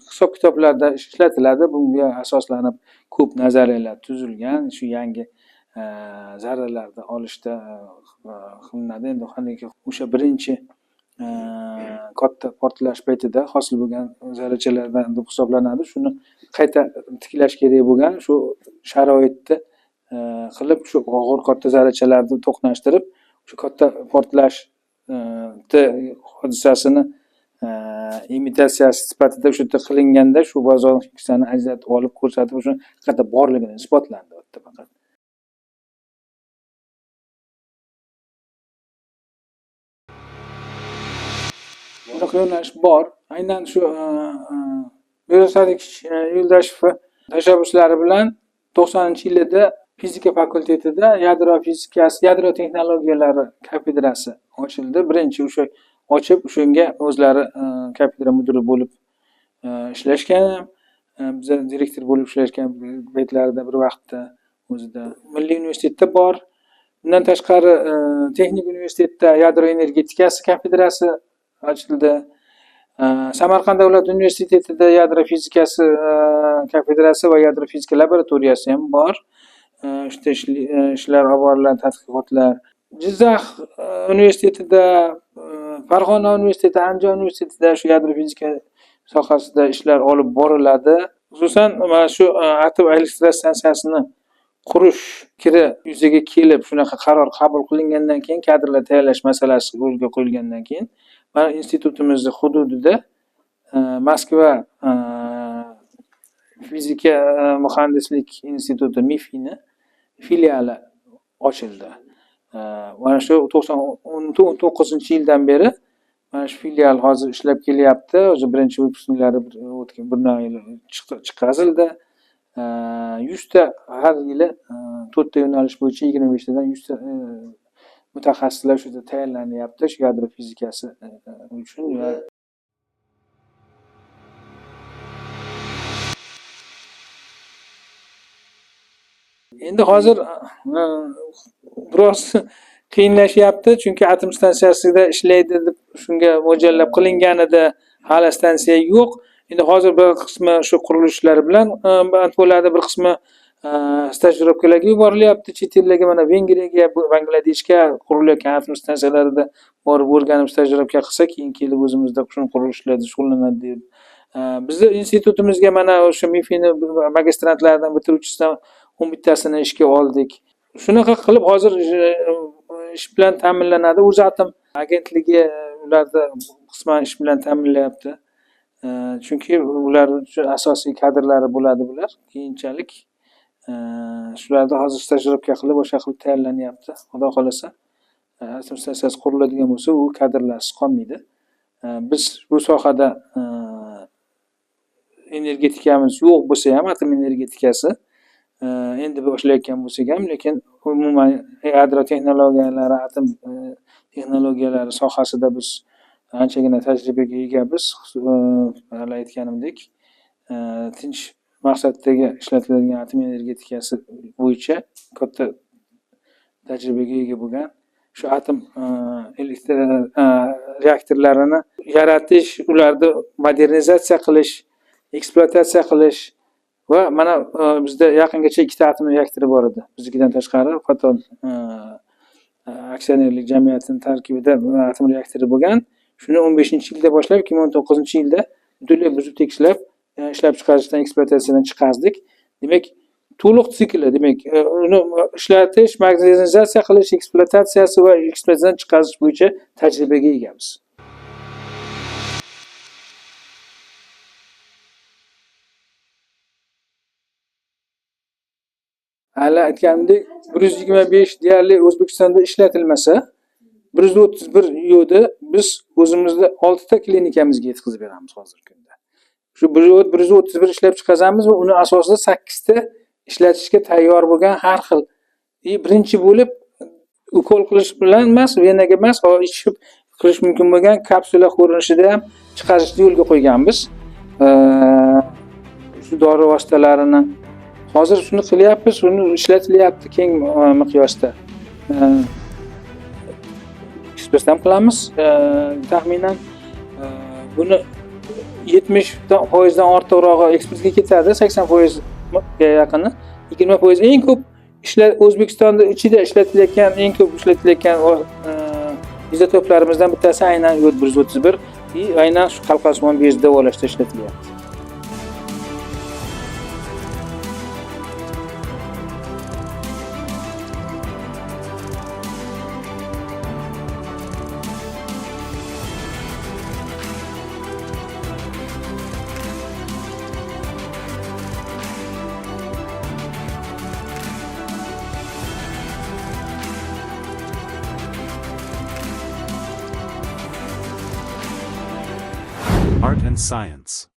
hisob-kitoblarda ishlatiladi. Bunga asoslanib ko'p nazariyalar tuzilgan. Shu yangi zarralarni olishda qilinadi. Endi qandayki o'sha birinchi katta portlash paytida hosil bo'lgan zarrachalardan deb hisoblanadi. Shuni qayta tiklash kerak bo'lgan shu sharoitni qilib, shu og'ir katta zarrachalarni to'qnashtirib, shu katta portlash hodisasini imitatsiyasi sifatida o'sha yerda qilinganda shu bozor hissani ajratib olib ko'rsatib, o'sha haqiqatda borligini isbotlandi u yerda faqat. Bunaqa yo'nalish bor. Aynan shu Mirzo Yo'ldoshev tashabbuslari bilan 90-yilda fizika fakultetida yadro fizikasi, yadro texnologiyalari kafedrasi ochildi. Birinchi o'sha ochib, o'shanga o'zlari kafedra mudiri bo'lib ishlashgan. Biza direktor bo'lib ishlashgan paytlarida bir vaqtda o'zida Milliy universitetda bor. Bundan tashqari texnik universitetda yadro energetikasi kafedrasi ochildi. Samarqand davlat universitetida yadro fizikasi kafedrasi va yadro fizika laboratoriyasi ham bor. O'sha ishlar olib boriladi, tadqiqotlar. Jizzax universitetida, Farg'ona universiteti, Andijon universitetida shu yadro fizika sohasida ishlar olib boriladi. Xususan mana shu atom elektrostansiyasini qurish fikri yuzaga kelib, shunaqa qaror qabul qilingandan keyin, kadrlar tayyorlash masalasi yo'lga qo'yilgandan keyin mana institutimizni hududida Moskva fizika muhandislik instituti MIFIni filiali ochildi. Mana shu 19-yildan beri mana shu filial hozir ishlab kelyapti. O'zi birinchi выпускниклari o'tgan bir yil chiqazildi. 100 ta har yili 4 ta yo'nalish bo'yicha 25 tadan 100 ta mutaxassislar shu yerda tayyorlanyapti, shu yadro fizikasi uchun. Endi hozir biroz qiyinlashyapti, chunki atom stansiyasida ishlaydi deb shunga mo'ljallab qilinganida hali stansiya yo'q. Endi hozir bir qismi shu qurilishlar bilan band bo'ladi, bir qismi stajirovkalarga yuborilyapti chet ellarga, mana Vengriyaga, Bangladeshga qurilayotgan atom stansiyalarida borib o'rganib stajirovka qilsa, keyin kelib o'zimizda shuni qurilishlarda shug'ullanadi deb Bizni institutimizga mana o'sha MIFIni magistrantlardan, bitiruvchisidan 11tasini ishga oldik. Shunaqa qilib hozir ish bilan ta'minlanadi. O'zatom agentligi ularni qisman ish bilan ta'minlayapti. Chunki ular uchun asosiy kadrlari bo'ladi bular. Keyinchalik shularni hozir stajirovka qilib, o'sha qilib tayyorlanyapti. Xudo xolasa, atom stansiyasi quriladigan bo'lsa, u kadrlarsiz qolmaydi. Biz bu sohada energetikamiz yo'q bo'lsa ham, atom energetikasi endi boshlayotgan bo'lsak ham, lekin umuman yadro texnologiyalari, atom texnologiyalari sohasida biz anchagina tajribaga egamiz. Hali aytganimdek, tinch maqsaddagi ishlatiladigan atom energetikasi bo'yicha katta tajribaga ega bo'lgan shu atom elektr reaktorlarini yaratish, ularni modernizatsiya qilish, ekspluatatsiya qilish va mana bizda yaqingacha 2 ta atom reaktori bor edi. Biznikidan tashqari Foton aksionerlik jamiyatining tarkibida atom reaktori bo'lgan. Shuni 15-yilda boshlab 2019-yilda butunlay buzib tekshirib ishlab chiqarishdan, ekspluatatsiyadan chiqardik. Demak, to'liq sikli, demak, uni ishlatish, modernizatsiya qilish, ekspluatatsiyasi va ekspluatatsiyadan chiqarish bo'yicha tajribaga egamiz. Hali aytganimdek, 125 deyarli O'zbekistonda ishlatilmasa, 131 yo'lda biz o'zimizda 6 ta klinikamizga yetkazib beramiz hozirgi kunda. Shu 131 ishlab chiqazamiz va uni asosida 8 ta ishlatishga tayyor bo'lgan har xil birinchi bo'lib ukol qilish bilan emas, venaga emas, ichib qilish mumkin bo'lgan kapsula ko'rinishida ham chiqarishni yo'lga qo'yganmiz. Shu dori vositalarini hozir shuni qilyapmiz, uni ishlatilyapti keng miqyosda. Eksport ham qilamiz. Taxminan buni 70% dan ortiqrog'i eksportga ketadi, 80%ga yaqini, 20% eng ko'p O'zbekistonda ichida ishlatilayotgan, eng ko'p ishlatilayotgan izotoplarimizdan bittasi aynan yod 131 aynan shu qalqonsimon bez davolashda ishlatilyapti. Art and Science.